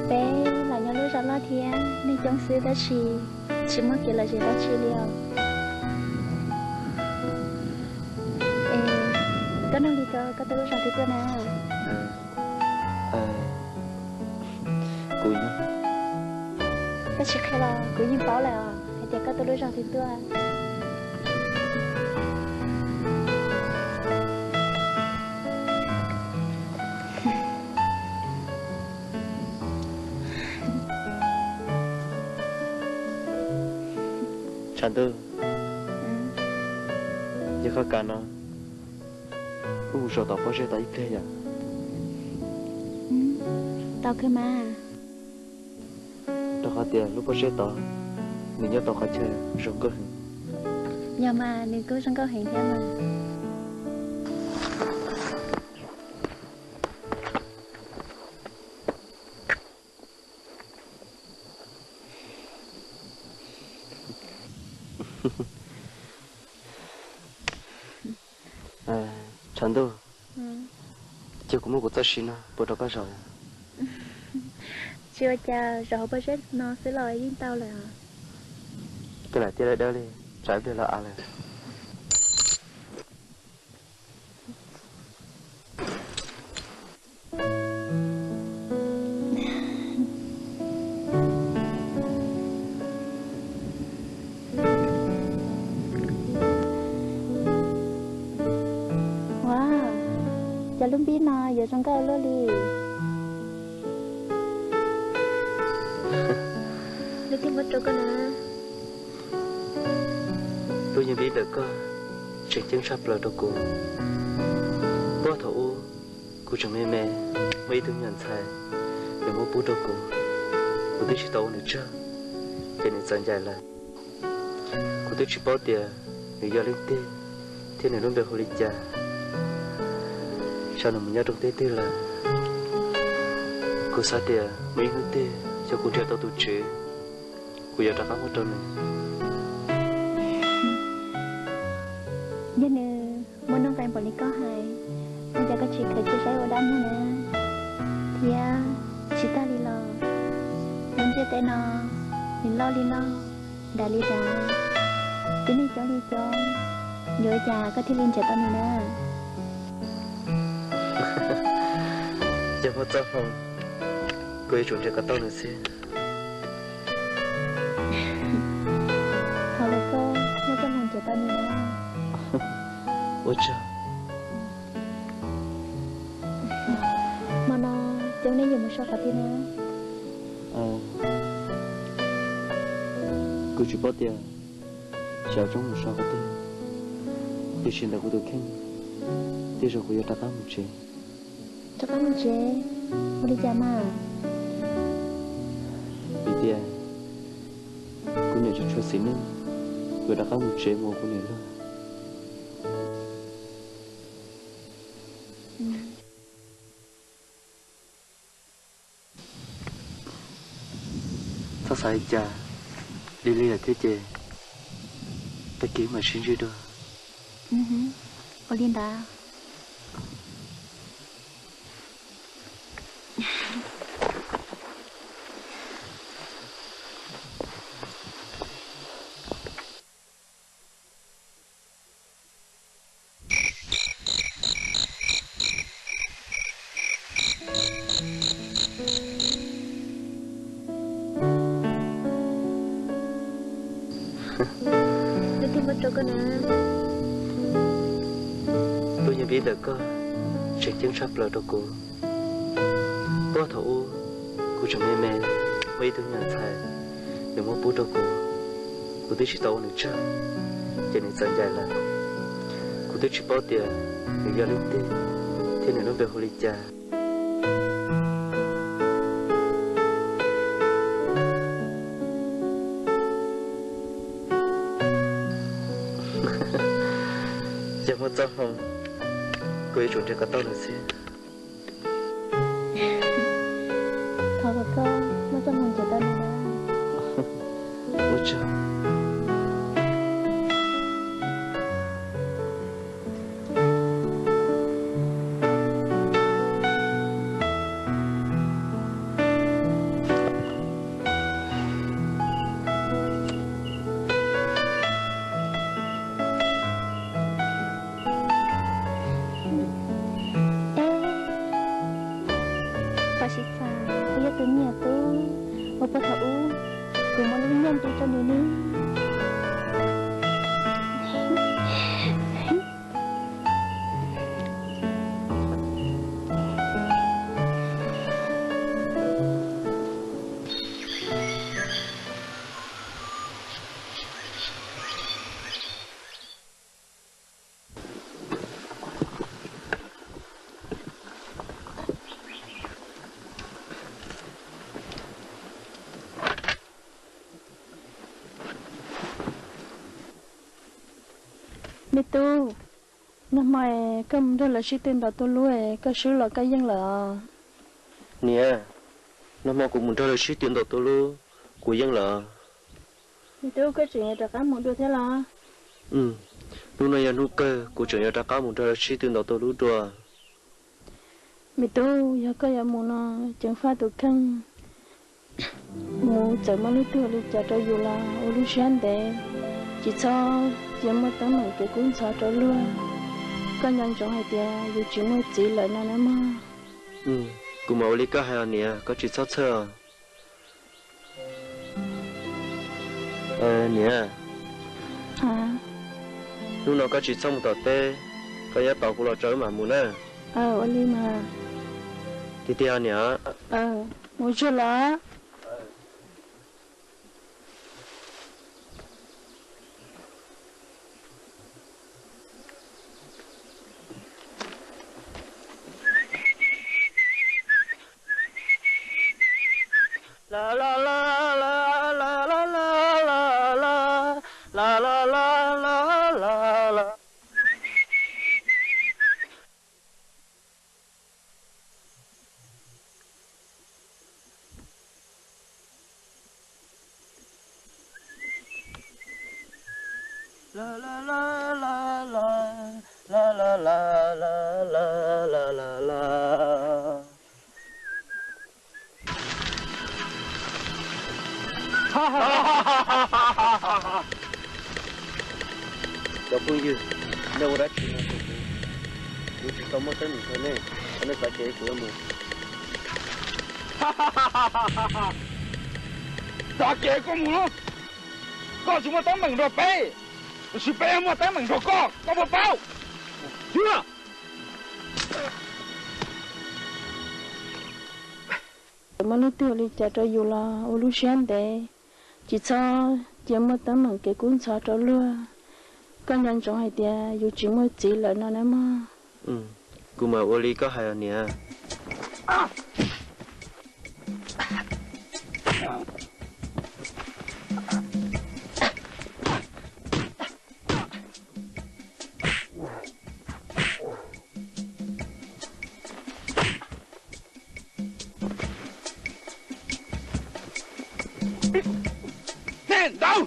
Peb los nyob lub zos loj thiab neeg coob xwb tab sis tsis muaj kev lom zem dab tsi li os. Es koj nug li ko koj tuaj lub zos twg tuaj na? Kuv nyob. Koj tsis qhia los kuv yeej paub lawm os, hais tias koj tuaj lub zog twg tuaj. Tshav Ntuj, yog koj kam no, wb mus zaum tom pob zeb tod ib pliag yom? Tau kawg mas. Rau qhov tias lub pob zeb tod nws nyob tau qhov chaw zoo nkauj heev. Yog mas, nws kuj zoo nkauj heev thiab mas. Tshav Ntuj, cia kuv muab kuv txoj sia no pub rau koj zaum. Tsis ua cas, zaum hauv pob zeb no xwb los yeej tau lawm. Koj lam tiaj dawb dawb li, tsam ib pliag lawv av lawm. Wow, cov lub npib no yuav zoo nkauj ua luaj li. Lub nyuag npib ntawm koj tseem ceeb tshaj plaws rau kuv. Puag thaum ub kuv tseem me me, muaj ib tug me nyuam ntxhais, nws muab pub rau kuv. Kuv twb tsis tau ua nws tsaug, ces nws txawm ncaim lawm. Kuv twb tsis paub tias nws yog leej twg thiab nws lub npe hu li cas, xyov nws mus nyob rau teb twg lawm. Kuv xav tias muaj ib hnub twg yog kuv nrhiav tau tus tswv, kuv yuav rov qab muab rau nws. Yog nws muaj nuj nqis npaum li koj hais, ua cas koj tsis khaws cia saib ua dab muag na? Thiab tsis tag li los, lub ntiaj teb no nws loj li loj, dav li dav, tib neeg coob li coob, yuav ua cas koj thiaj li nrhiav tau nws na? Yog muaj txoj hmoo, kuv yuav tsum nrhiav kom tau nws xwb. Thov kom koj muaj txoj hmoo nrhiav tau nws na. Ua tsaug. Hmo no coob nej yuav mus so qhov twg na? Kuv tsis paub tias xyov coob mus so qhov twg, tiam sis ntawm kuv tus kheej, tej zaum kuv yuav rov qab mus tsev. Rov qab mus tsev? Ua li cas mas? Vim tias kuv niam tseem tshuav xim neej, kuv rov qab mus tsev mus ua kuv niam luag. Txhob xav li cas, li li lawm thiab ces tag kis mam sib ntsib dua. Ua li ntawd. Lub nyuag npib ntawm koj tseem ceeb tshaj plaws rau kuv. Puag thaum ub kuv tseem me me, muaj ib tug me nyuam ntxhais, nws muab pub rau kuv. Kuv twb tsis tau ua nws tsaug, ces nws txawm ncaim lawm. Kuv twb tsis paub tias nws yog leej twg thiab nws lub npe hu li cas. Yog muaj txoj hmoo, kuv yuav tsum nrhiav kom tau nws xwb. Thov kom koj muaj txoj hmoo nrhiav tau nws na. Ua tsaug. Pab sib txha, ua Yog tus niam tub uas puag thaum ub kuv muab lub nyiaj nti rau nws ne. Me tub, nag hmo koj mus nrog lawv sib tw ntaus tua lub, koj swb los koj yeej lawm os. Niam, nag hmo kuv mus nrog lawv sib tw ntaus tua lub, kuv yeej lawm. Me tub, koj tseem yuav rov qab mus dua thiab los? Hnub no yog hnub kawg, kuv tseem yuav rov qab mus nrog lawv sib tw ntaus tua lub dua. Me tub, yog koj yuav mus no, ceev faj tus kheej. Mus txawm muaj lub twg ua li cas rau yus los ua lub siab ntev, tsis txhob cia muaj teeb meem kev kub ntxhov rau luag. Koj nco ntsoov hais tias yus tsis muaj txiv lawm no nawb mog. Kuv mam ua li koj hais os niam, koj tsis txhob txhawj os. Niam, hnub no koj tsis txhob mus tom teb, koj nyob tos kuv los tso wb mam mus na. Ua li mas. Tiag tiag niam? Mus tsuag los. Cov phooj ywg, nej ua dab tsi no rau kuv? Kuv tsis tau muaj teeb meem rau nej, nej xav kev kuv yuav mus. Xav kev koj mus los, koj tsis muaj teeb meem nrog peb, tiam sis peb muaj teeb meem nrog koj, koj puas paub? Txawm muaj lub twg ua li cas rau yus los ua lub siab ntev, tsis txhob cia muaj teeb meem kev kub ntxhov rau luag. Koj nco ntsoov hais tias yus tsis muaj txiv lawm no nawb mog. Kuv mam ua li koj hais os niam. Ntau.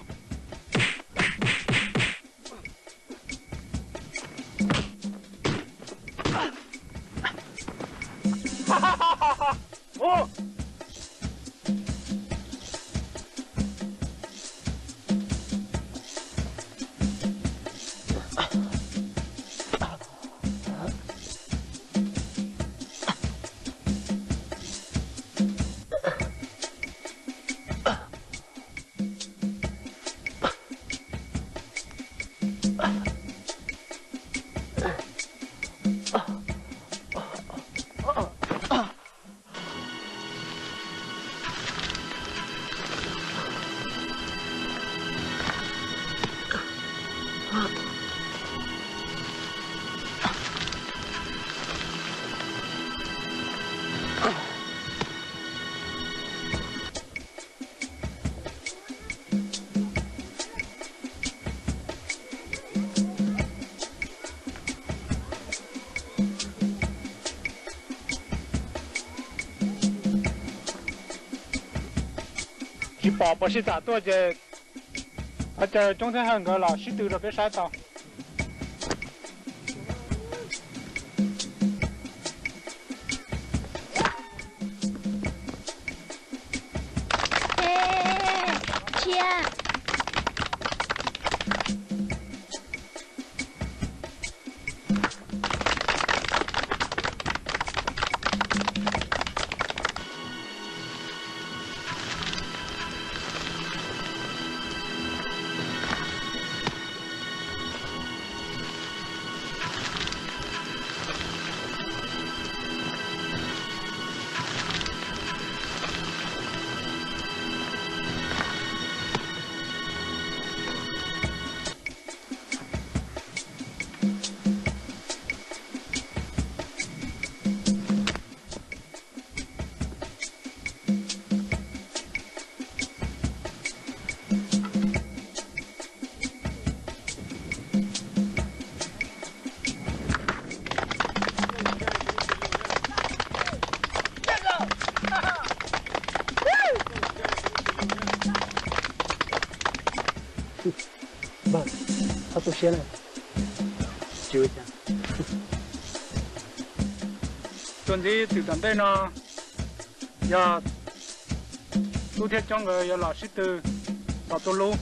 Tsis pom puas sib tham tuaj ces ua caw Coob thiab Hawj nkawd los sib tw rau peb saib tau. Npawg, txhob tu siab na. Tsis ua cas. Txuas ntxiv twm tom ntej no yog Tub thiab Coob nkawd yuav los sib tw tos tua lub.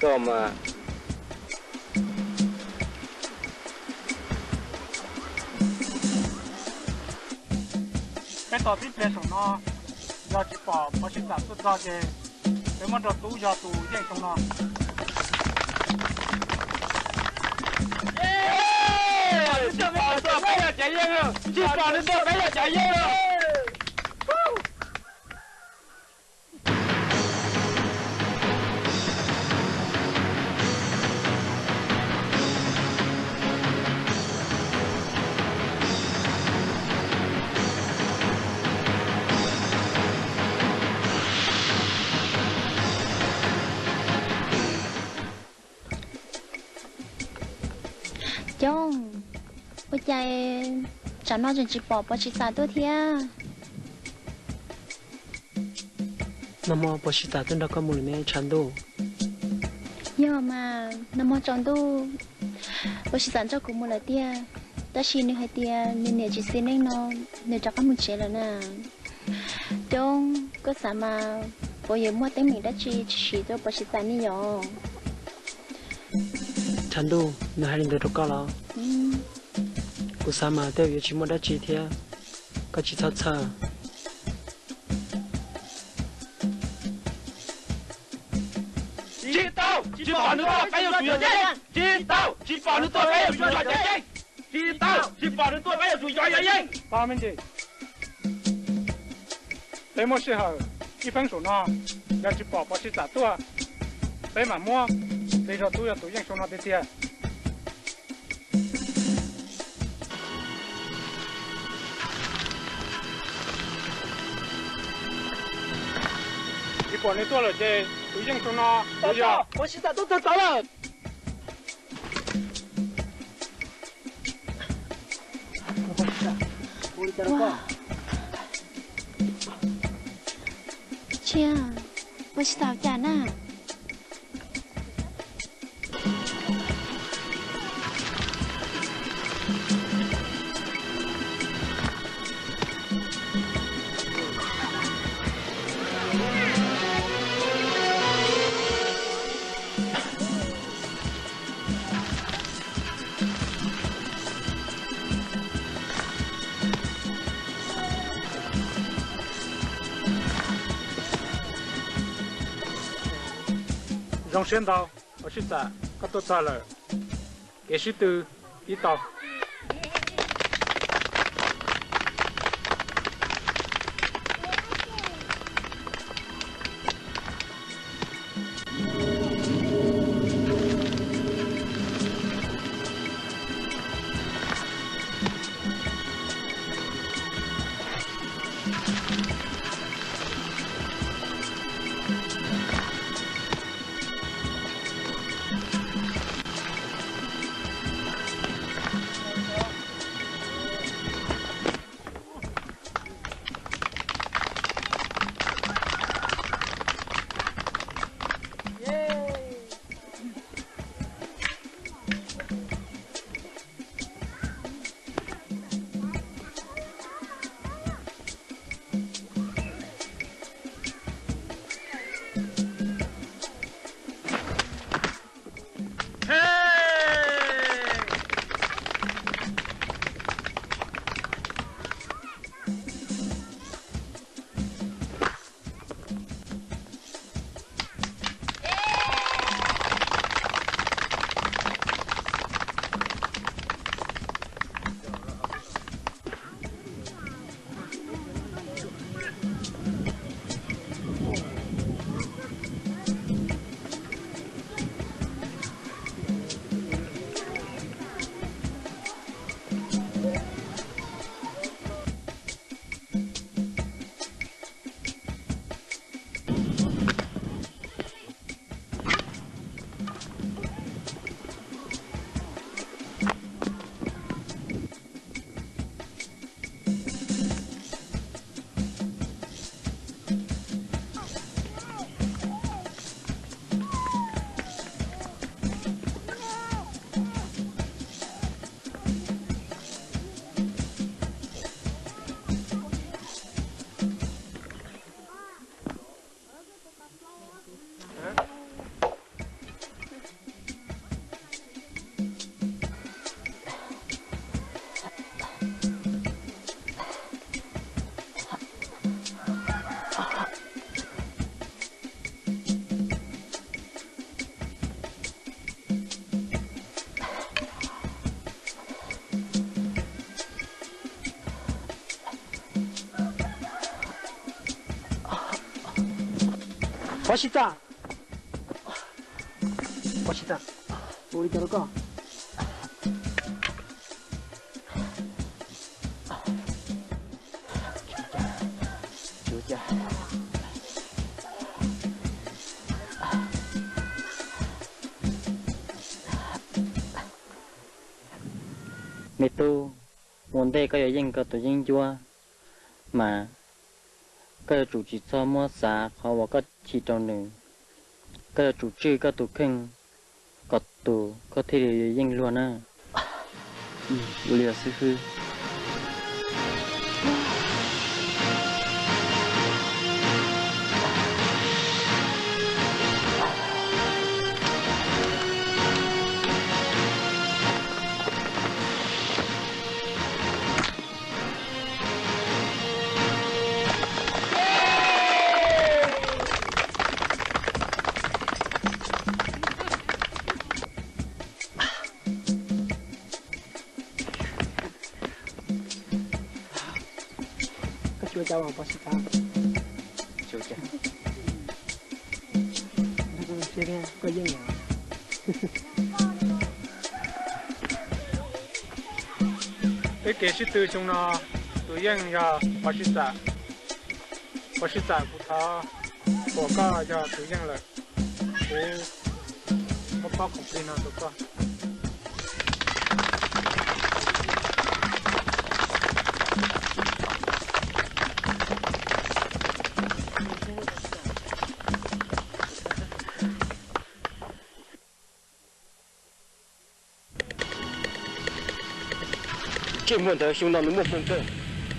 Koj mas. Peb tos tib pliag saum no, yog tsis pom Pov Sib Xam tuaj txog ces peb muab nrog Tub yog tus yeej xyoo no. Tsis pom nws tuaj peb yog cov yeej, tsis pom nws tuaj peb yog cov yeej. Coob, ua cas tsam no tseem tsis pom Pov Sib Xam tuaj thiab? Nag hmo Pov Sib Xam tuaj nrog koj mus lawm ne tshav ntuj. Yog mas, nag hmo tsaus ntuj Pov Sib Xam nrog kuv mus lawm tiag, tab sis nws hais tias nws niam tsis xis neej no, nws rov qab mus tsev lawm na. Coob, koj xav mas Pov yuav muaj teeb meem dab tsi tsis siv rau Pov Sib Xam ne yom? Tshav ntuj, nws hais li ntawd rau koj los? Kuv xav mas tej yuav tsis muaj dab tsi thiab, koj tsis txhob txhawj. Tsis tau, tsis pom nws tuaj peb yuav tsum yog cov yeej. Tsis tau, tsis pom nws tuaj peb yuav tsum yog cov yeej. Tsis tau, tsis pom nws tuaj peb yuav tsum yog cov yeej. Peb muab sij hawm ib feeb saum no, yog tsis pom Pov Sib Xam tuaj, peb mam muab Lis Zog Tub yog tus yeej saum no tiag tiag. Tsis pom nws tuaj lawm ces tus yeej saum no yuav yog Pov Sib Xam tuaj txog tod lawm. Tsis, Pov Sib Xam cas na? Zoo siab ntau, Pov Sib Xam, koj tuaj txog lawm. Kev sib tw pib tau. Pov Sib Txaj, Pov Sib Txaj, ua li cas rau koj? Me tub, ua ntej koj yuav yeej koj tus yeeb ncuab mas koj yuav tsum tsis txhob muab xav qhov uas koj chim rau nws. Koj yuav tsum tswj koj tus kheej kom tus koj thiaj li yeej luag na. Ua li xwb hwb. Koj xyuas cas Pov Sib Txaj? Xyuas cas? Koj yeej. Peb kev sib tw xyoo no tus yeej yog Pov Sib Txaj. Pov Sib Txaj, kuv thov kom koj yog tus yeej lawm. Kuv muab pob khoom plig no rau koj. Ntsej muag ntawd xyoo no nws muaj hmoo kawg,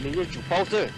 nws yeej tsum paub xwb.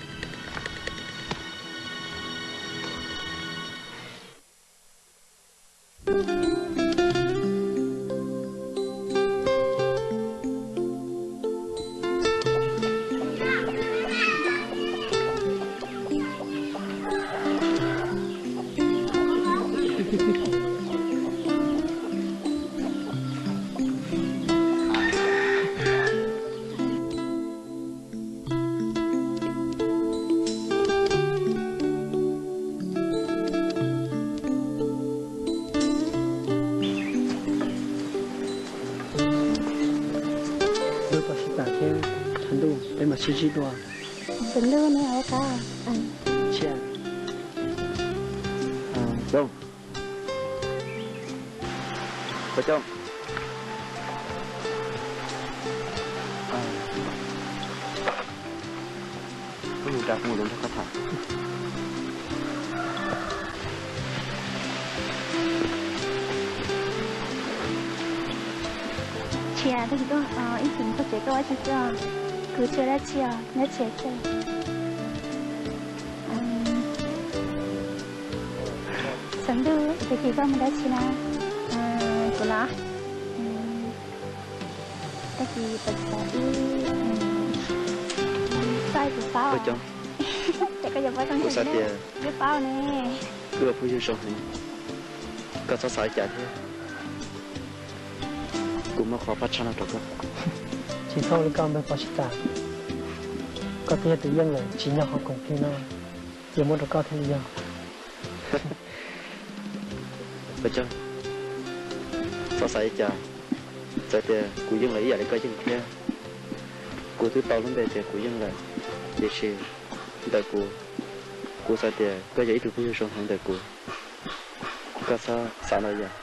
Pov Sib Txaj thiab Tshav Ntuj, peb mam sib ntsib dua. Tshav Ntuj, neb ua qab. Cia. Pov Coob. Wb mus nram kuv mus nrog koj tham. Tsis, tab sis koj ib txwm koj tsev koj ua tsis txog, kuv tsis ua dab tsi os, nyob tsev xwb. Tshav Ntuj, tag kis koj mus dab tsi na? Kuv los, tag kis pab xav ib, pab kuv paub. Ces koj yuav paub zoo li, kuv xav tias wb paub ne. Wb ua phooj ywg zoo heev, koj txhob xav li cas thiab. Kuv muab qhov pab tshaj no rau koj. Tsis txhob ua li koj npawg Pov Sib Txaj, koj twb yog tus yeej lawm, tsis nyob qhov khoom plig no, ces muab rau koj thiaj li yog. Pov Coob, txhob xav li cas, txawm tias kuv yeej lawm ib yam li koj yeej thiab. Kuv twb tau lub npe tias kuv yeej lawm, tiam sis ntawm kuv, kuv xav tias koj yog ib tug phooj ywg zoo heev ntawm kuv. Koj txhob xav ntau yam.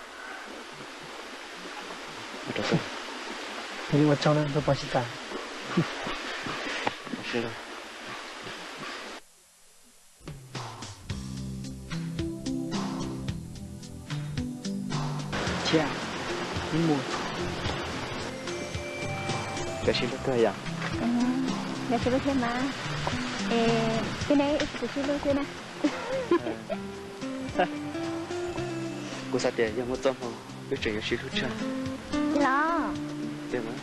Ua tsaug na npawg Pov Sib Txaj. Cia, wb mus. Koj sib hlub kawg yom? Koj sib hlub thiab mas. Es tej no wb kuj sib hlub thiab na. Kuv xav tias yog muaj txoj hmoo wb tseem yuav sib hlub tshaj. Los. Tiag mas.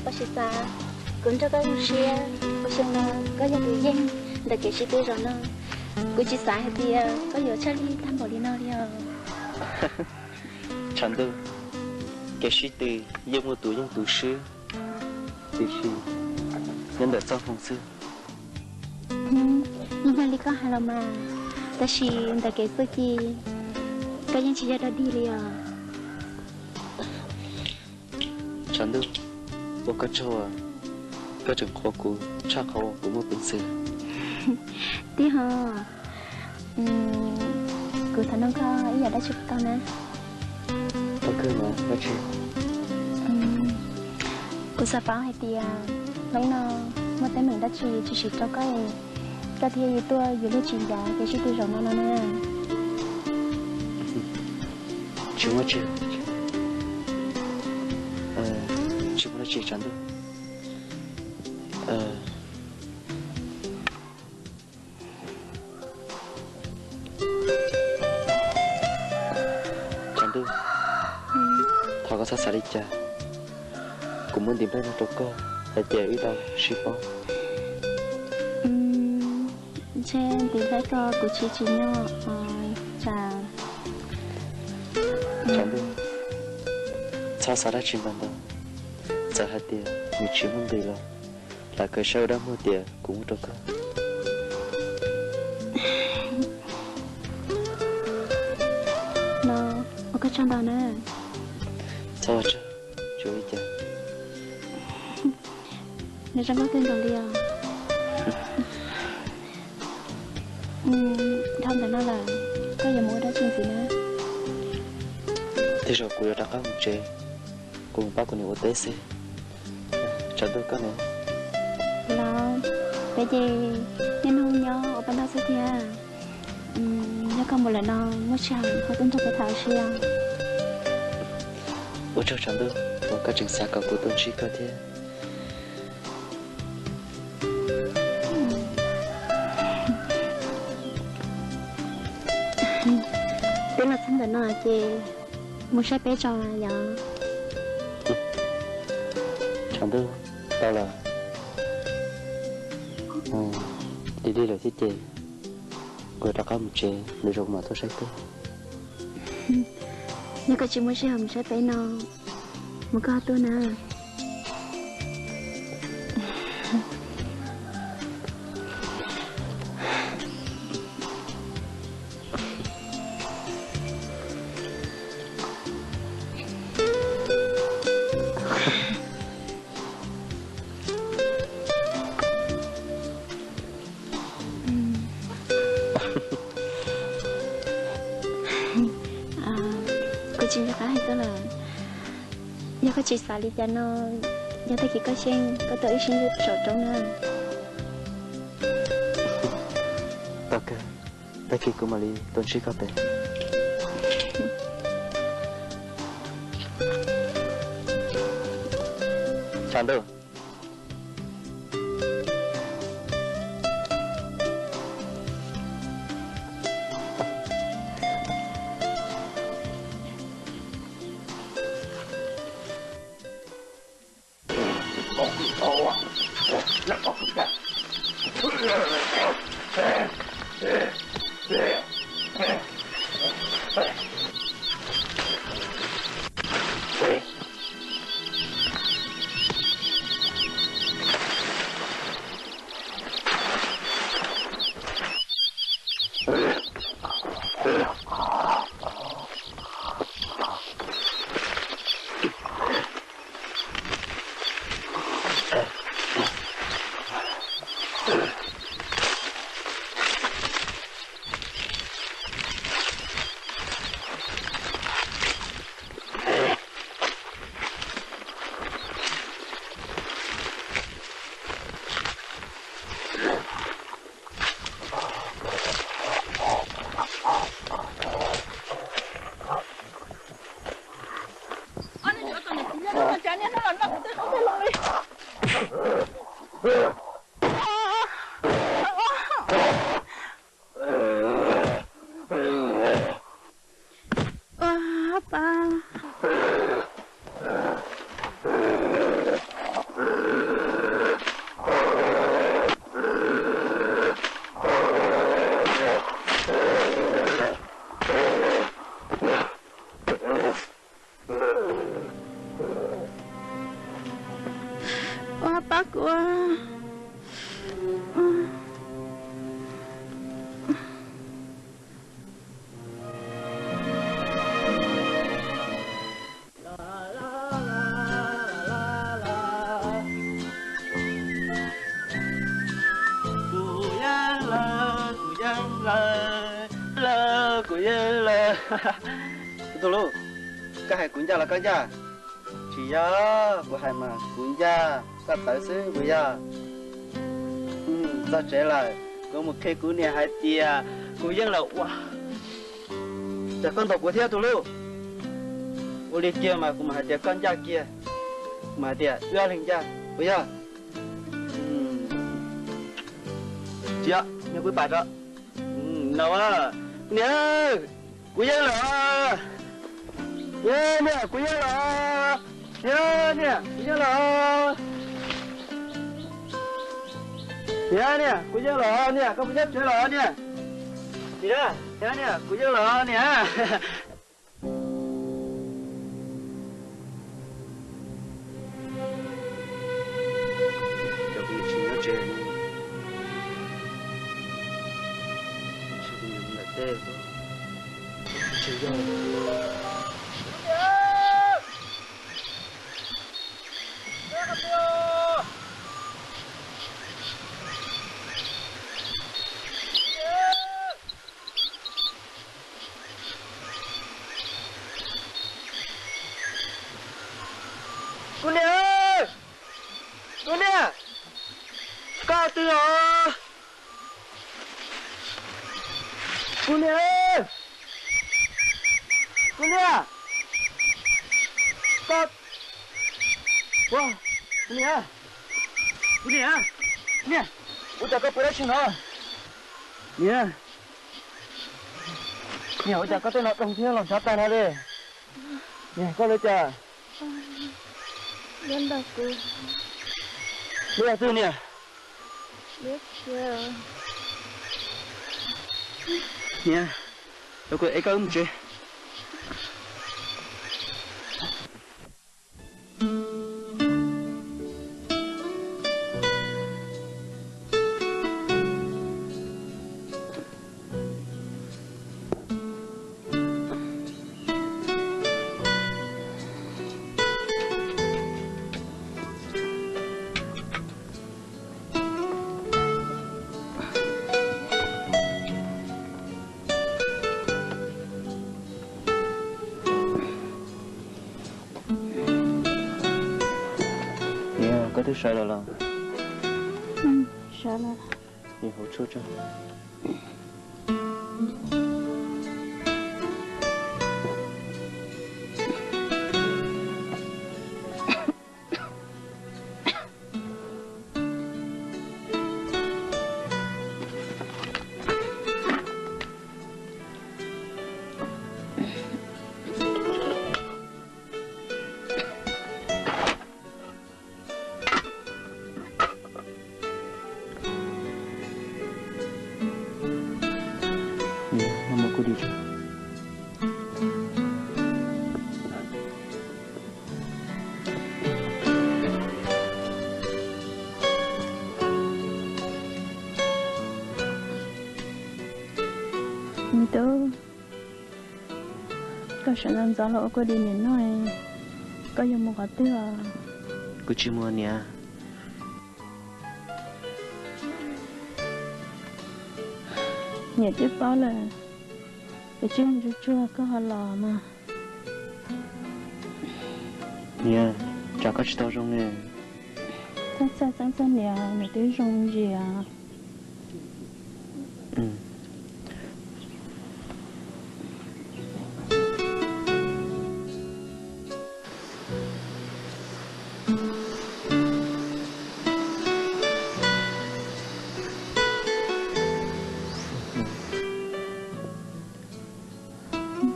Pov Sib Txaj, kuv nrog koj zoo siab, ua xyoo no koj yog tus yeej ntawm kev sib tw zaum no. Kuv tsis xav hais tias koj yuav tshaj lij tag npaum li no li os. Tshav ntuj, kev sib tw yeej muaj tus yeej tus swb, tiam sis nyob ntawm txoj hmoo xwb. Yeej yog li koj hais los mas, tab sis ntawm kev txuj ci koj yeej tsis yog dog dig li os. Tshav ntuj, ua koj tsaug, koj tseem qhuas kuv tshaj qhov uas kuv muaj peev xwm. Tib ho, kuv thov nug koj ib yam dab tsi puas tau na? Tau kawg mas, dab tsi? Kuv xav paub hais tias hnub no muaj teeb meem dab tsi tshwm sim rau koj, koj thiaj yuav tuaj yuav luag tsis ncav kev sib tw zaum no no na. Tsis muaj tsi, tsis muaj dab tsi Tshav Ntuj. Tshav Ntuj, thov koj txhob xav li cas. Kuv muab ntiv nplhaib no rau koj hais tias wb tau sib paub. Ntshe ntiv nplhaib ko kuv tsis tsim nyog tsam. Tshav Ntuj, txhob xav dab tsi ntau ntau. Txawm hais tias nws tsis muaj nqis los, lam khaws saib ua dab muag tias kuv muab rau koj. No, ua koj tsaug ntau na. Txhob ua tsaug, tsis ua li cas. Nws zoo nkauj kawg nkaus li os. Dhau ntawm no lawm, koj yuav mus ua dab tsi ntxiv na? Tej zaum kuv yuav rov qab mus tsev, kuv mus pab kuv niam ua teb xwb. Tshav Ntuj, koj ne? Los, peb ces niaj hnub nyob ua paj ntaub xwb thiab. Yog koj mus lawm no, muaj sij hawm ho tuaj nrog peb tham ua si os. Ua tsaug Tshav Ntuj uas koj tseem xav kom kuv tuaj ntsib koj thiab. Twb los txog ntawm no ces mus saib peb tso yom. Tshav Ntuj, tau lawm. Lig lig lawm thiab ces kuv rov qab mus tsev, lwm zaus kuv mam tuaj saib koj. Yog koj tsis muaj sij hawm mus saib peb no, mus koj tuaj na. Kuv tsis nco qab hais koj lawm. Yog koj tsis xav li cas no, yog tag kis koj xyeej koj tuaj wb sib ntsib saum roob na. Tau kawg, tag kis kuv mam li tuaj ntsib koj pem. Tshav Ntuj. Tus hlub, koj hais kuv ncaj los koj ncaj? Tsis yog, kuv hais mas kuv ncaj koj tawv xwb puas yog? Txog tsev lawm, kuv mus qhia kuv niam hais tias kuv yeej lawm ua. Cas koj ntaus kuv thiab tus hlub? Ua li kiag mas kuv mam hais tias koj ncaj kiag, kuv mam hais tias wb ob leeg ncaj puas yog? Tsis yog, nyob kuv pam tso. No, niam, kuv yeej los. Niam, kuv yeej los. Niam, kuv yeej los. Niam, niam, kuv yeej los niam, koj puas nyob tsev los niam? Niam, niam, kuv yeej los niam. Cov kuv tsis nyob tsev, ntshe kuv yuav mus nram tej, ntshe yog. Kuv niam, kuv niam, koj twg os? Kuv niam, kuv niam, koj, kuv niam, kuv niam, niam, ua cas koj pw dab tsi no? Niam, niam, ua cas koj tej no doog thiab los ntshav tag no li? Niam, koj li cas? Liab ntag kuv. Liab twg niam? Liab khiav. Niam, cov kuv ev koj wb mus tsev. Niam, koj twb sawv los los? Sawv lawm. Niam, hau tshuaj tso. Me tub, koj sawv ntxov ntxov los ua koj di niam no, koj yuav mus qhov twg os? Kuv tsis mus niam. Niam twb paub lawm, es tsis mus tsuag tsuag koj ho los mas. Niam, tsam koj tsis tau zoo li. Txhob txhawj txhob txhawj niam, niam twb zoo ntsia.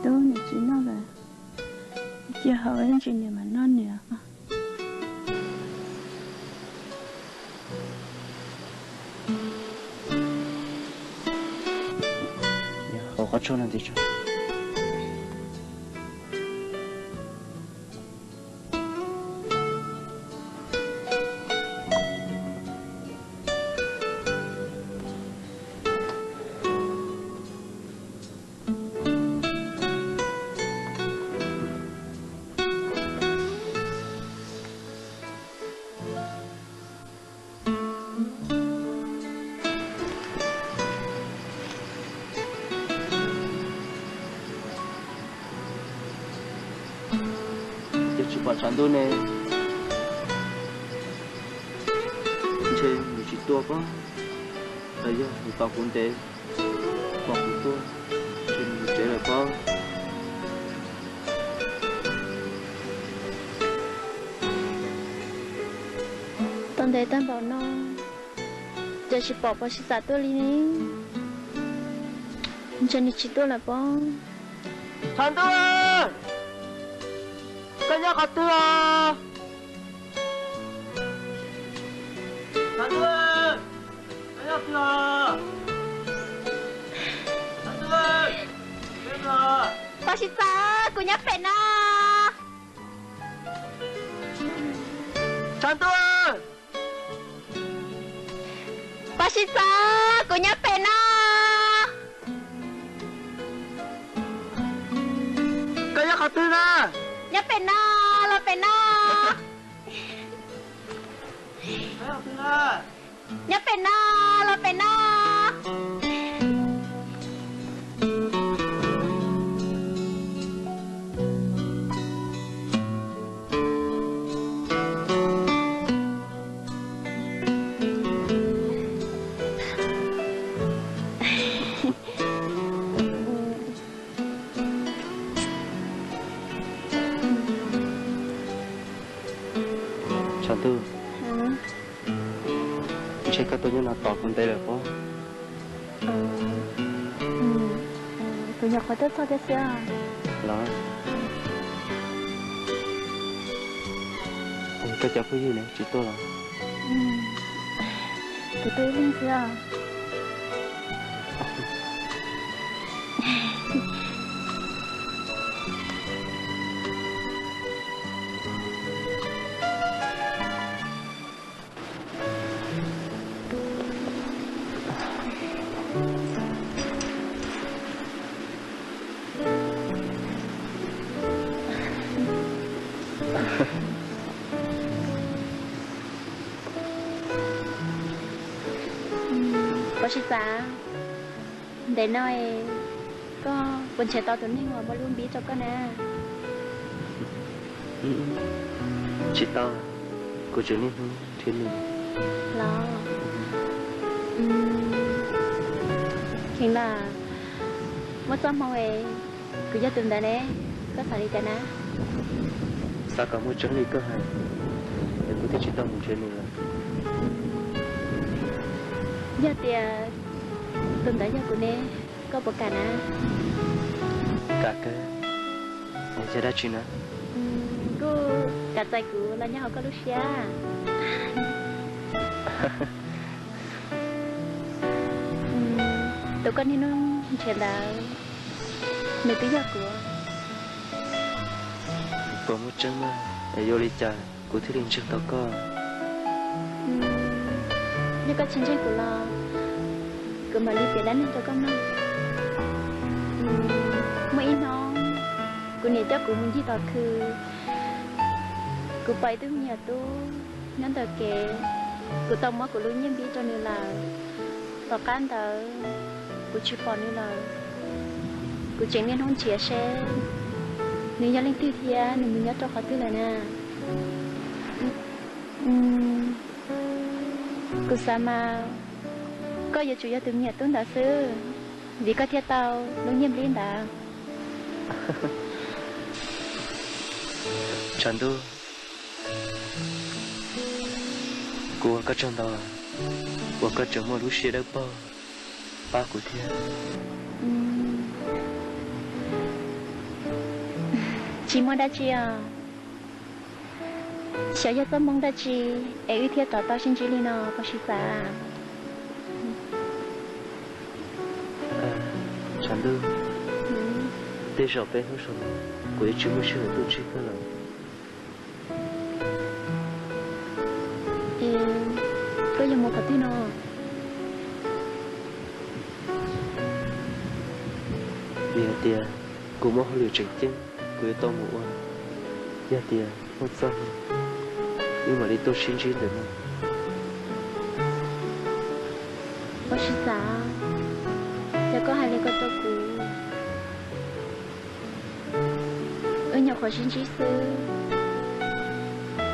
Tub, niam tsis noj lawm, cia haus ib ntsis niam mam noj niam. Haus qhov tshuaj no ntxiv tso. Tsis pom tshav ntuj ne, ntshe nws tsis tuaj pob, los yog nws tos kuv ntev, pom kuv tuaj, ntshe nws mus tsev lawm pob. Tau ntev tag npaum no, cas tsis pom Pov Siv Txav tuaj li ne? Ntshe nws tsis tuaj lawm pob. Tshav ntuj, koj nyob qhov twg os? Tshav ntuj, koj nyob twg os? Tshav ntuj, koj nyob twg os? Pov Siv Txav, kuv nyob pem no. Tshav ntuj, Pov Siv Txav, kuv nyob pem no. Koj nyob qhov twg na? Nyob pem no, los pem no. Nyob pem no, los pem no. Tshav ntuj, ntshe koj tuaj nyob no tos kuv ntev lawm pob. Kuv nyuam qhuav tuaj txog thiab xwb. Los, koj cov phooj ywg ne tsis tuaj los? Kuv tuaj ib leeg xwb os. Pov Siv Txav, ntev no koj puas nrhiav tau tus neeg uas muaj lub npe rau koj na? Tsis tau, kuv tseem niaj hnub nrhiav nws. Los, Kheev Lam, muaj txoj hmoo es kuv yog tus ntawd ne, koj xav li cas na? Xav kom muaj tseeb li koj hais, es kuv thiaj tsis tau mus nrhiav nws lawm. Yog tias tus ntawd yog kuv ne, koj puas kam na? Kam kawg. Yog dab tsi na? Kuj kam txais kuv los nyob hauv koj lub siab. Tus koj niaj hnub nrhiav ntawd, nws twb yog kuv. Puas muaj tseeb na? Es yuav li cas kuv thiaj li ntseeg tau koj? Yog koj tsis ntseeg kuv los kuv mam li piav dab neeg rau koj mloog. Muaj ib hnub kuv niam coj kuv mus ncig tom khw, kuv pom ib tug me nyuam tub nyob ntawm kev, kuv tau muab kuv lub nyiaj npib rau nws lawm. Tom qab ntawd kuv tsis pom nws lawm, kuv tseem niaj hnub nrhiav seb nws yog leej twg thiab nws mus nyob rau qhov twg lawm na. Kuv xav mas koj yuav tsum yog tus me nyuam tub ntawd xwb, vim koj thiaj tau lub nyiaj nplib ntawd. Tshav ntuj, kuv ua koj tsaug ntau, uas koj tseem muaj lub siab dawb paug pab kuv thiab. Tsis muaj dab tsi os. Xyov yog txoj hmoo dab tsi es wb thiaj rov tau sib ntsib li no, Pov Siv Txav. Tshav ntuj, tej zaum peb hnub saum no kuv yuav tsis muaj sij hawm tuaj ntsib koj lawm. Es koj yuav mus qhov twg no? Vim hais tias kuv muaj hauj lwm tseem ceeb kuv yuav tau mus ua. Yog tias muaj txoj hmoo, wb mam li tuaj sib ntsib ntawm no. Pov Siv Txav, yog koj hais li ko rau kuv, wb nyuam qhuav sib ntsib xwb,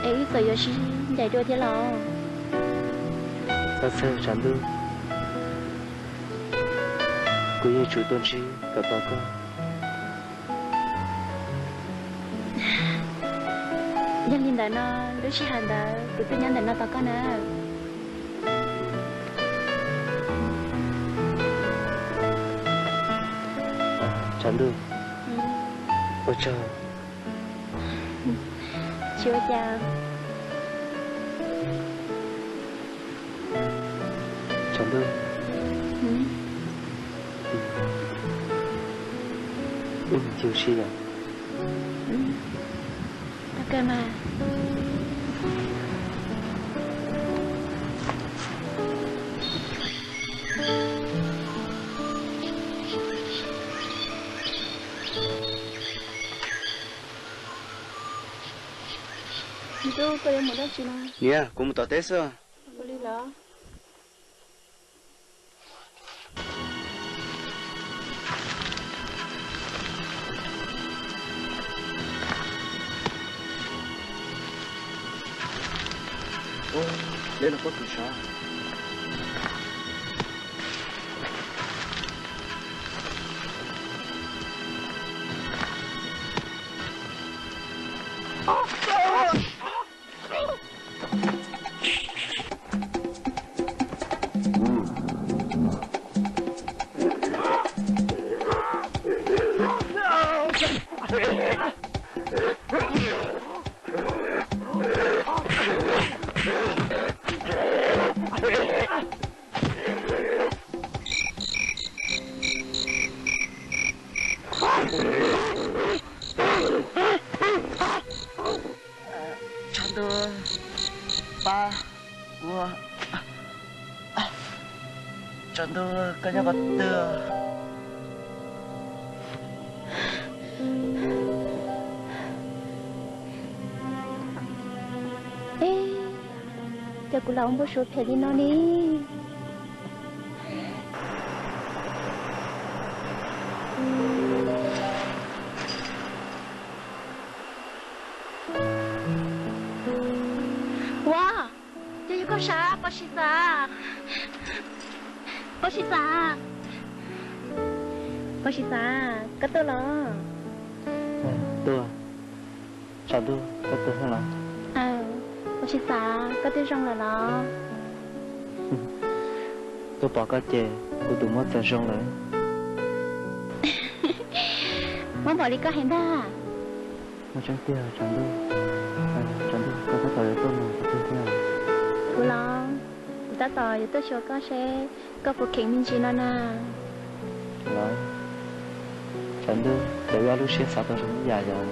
Es wb txawm yuav sib ncaim dua thiab los? Txhob txhawj tshav ntuj, kuv yeej tsum tuaj ntsib kom tau koj. Yog li ntawd no, lub sij hawm ntawd kuv tuaj nyob ntawm no tos koj na. Tshav ntuj, ua tsaug. Tsis ua cas. Tshav ntuj, wb mus ncig ua si yom? Tau kawg mas. Ntuj, koj yuav mus dab tsi no? Niam, kuv mus tom teb xwb. Ua li los. Ua, leb no pob kws sov. Tshav ntuj, pab kuv. Tshav ntuj, koj nyob qhov twg? Eb, cas kuv lam ua npau suav phem li no li? Ua, cas yog koj sav, Pov Siv Xav? Pov Siv Xav, Pov Siv Xav, koj tuaj los? Tuaj. Tshav ntuj, koj tuaj thiab los? Pov Siv Xav, koj twb zoo lawm los? Tuaj pom koj ces kuv tus mob txawm zoo lawm. Mob npaum li koj hais ntag. Muaj tseeb tiag, Tshav Ntuj. Tshav Ntuj, koj tab tom yuav tuaj mus qhov twg thiab? Kuv los, kuv tab tom yuav tuaj xyuas koj seb koj puas kheev me ntsis no na. Los, Tshav Ntuj, cas wb ob lub siab xav tau zoo ib yam yom?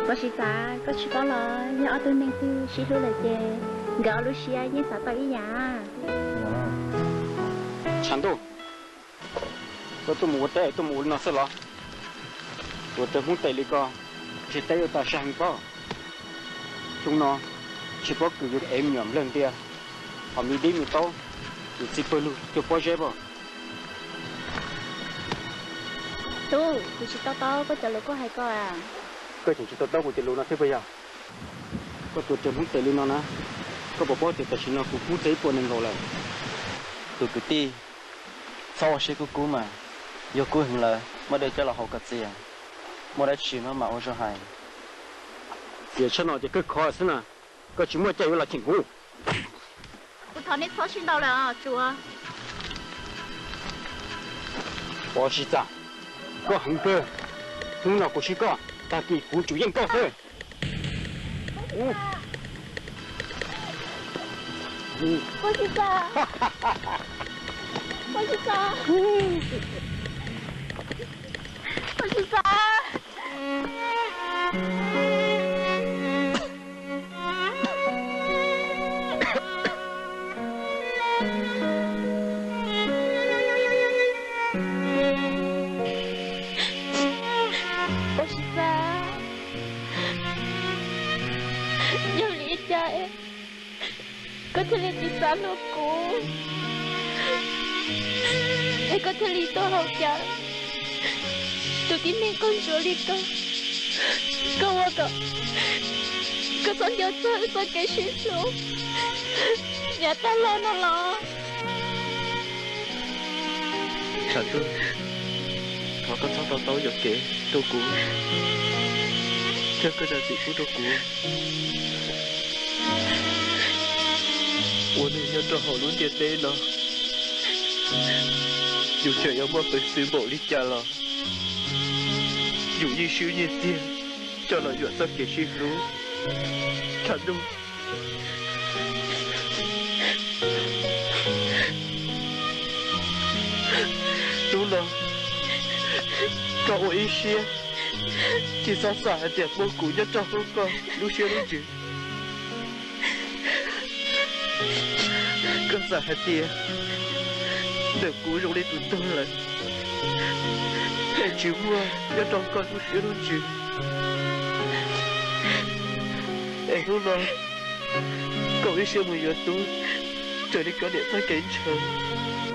Pov Siv Xav, koj tsis paub los yog ob tug neeg twg sib hlub lawm ces nkawd ob lub siab yeej xav tau ib yam. Tshav Ntuj, koj tuaj mus ua teb tuaj mus ua li no xwb los? Ua rau Hmoob tes li ko, ntshe teb yuav tag sai heev pob. Xyoo no tsis paub kws yuav ev me nyuam nplawg ntias, hos me dib me taub, yuav txi pawg lug cuag pob zeb pob. Tub, kuv tsis to taub koj cov lus koj hais ko a. Koj tseem tsis to taub kuv cov lus no thiab puas yog? Koj tuaj rau Hmoob tes li no na, koj puas paub tias tam sim no kuv kub txog ib puas nees nkaum lawm? Tus kwv tij, txhob ua siab kub kub mas, yog kub heev lawm muab dej coj los haus kom txias, muaj dab tsi no mam ua zoo hais. Txias tshaj no ces kawg khov xwb na, koj tsis muaj cai yuav los cheem kuv. Kuv thov nej txhob sib ntaus lawm os tsuas. Pov Siv Xav, koj heev kawg. Hnub no kuv swb koj, tag kis kuv tsum yeej koj xwb. Pov Siv Xav, Pov Siv Xav, Pov Siv Xav. Pov Siv Xav, yog li cas koj thiaj li tsis xav hlub kuv, es koj thiaj li tuaj haus cawv tus tib neeg qaug ntsuav li koj? Koj ua kom, Koj txhob nco txog wb txoj kev sib hlub yav tag los no los? Tshav Ntuj, thov koj txhob to taub yuam kev rau kuv, thiab koj zam txim pub rau kuv. Ua neeg nyob rau hauv lub ntiaj teb no, yus tseem yuav muaj peev xwm npaum li cas los yus yeej swb nyiaj txiag coj los yuam txoj kev sib hlub. Tshav Ntuj, hnub no koj ua ib siab, tsis txhob xav hais tias muaj kuv nyob rau hauv koj lub siab lub ntsws. Koj xav hais tias ntawm kuv zoo li tus ntog lawm, es tsis muaj nyob rau koj lub siab lub ntsws. Es hnub no koj ua ib siab mus yuav tub raws li koj niam txoj kev ntshaw.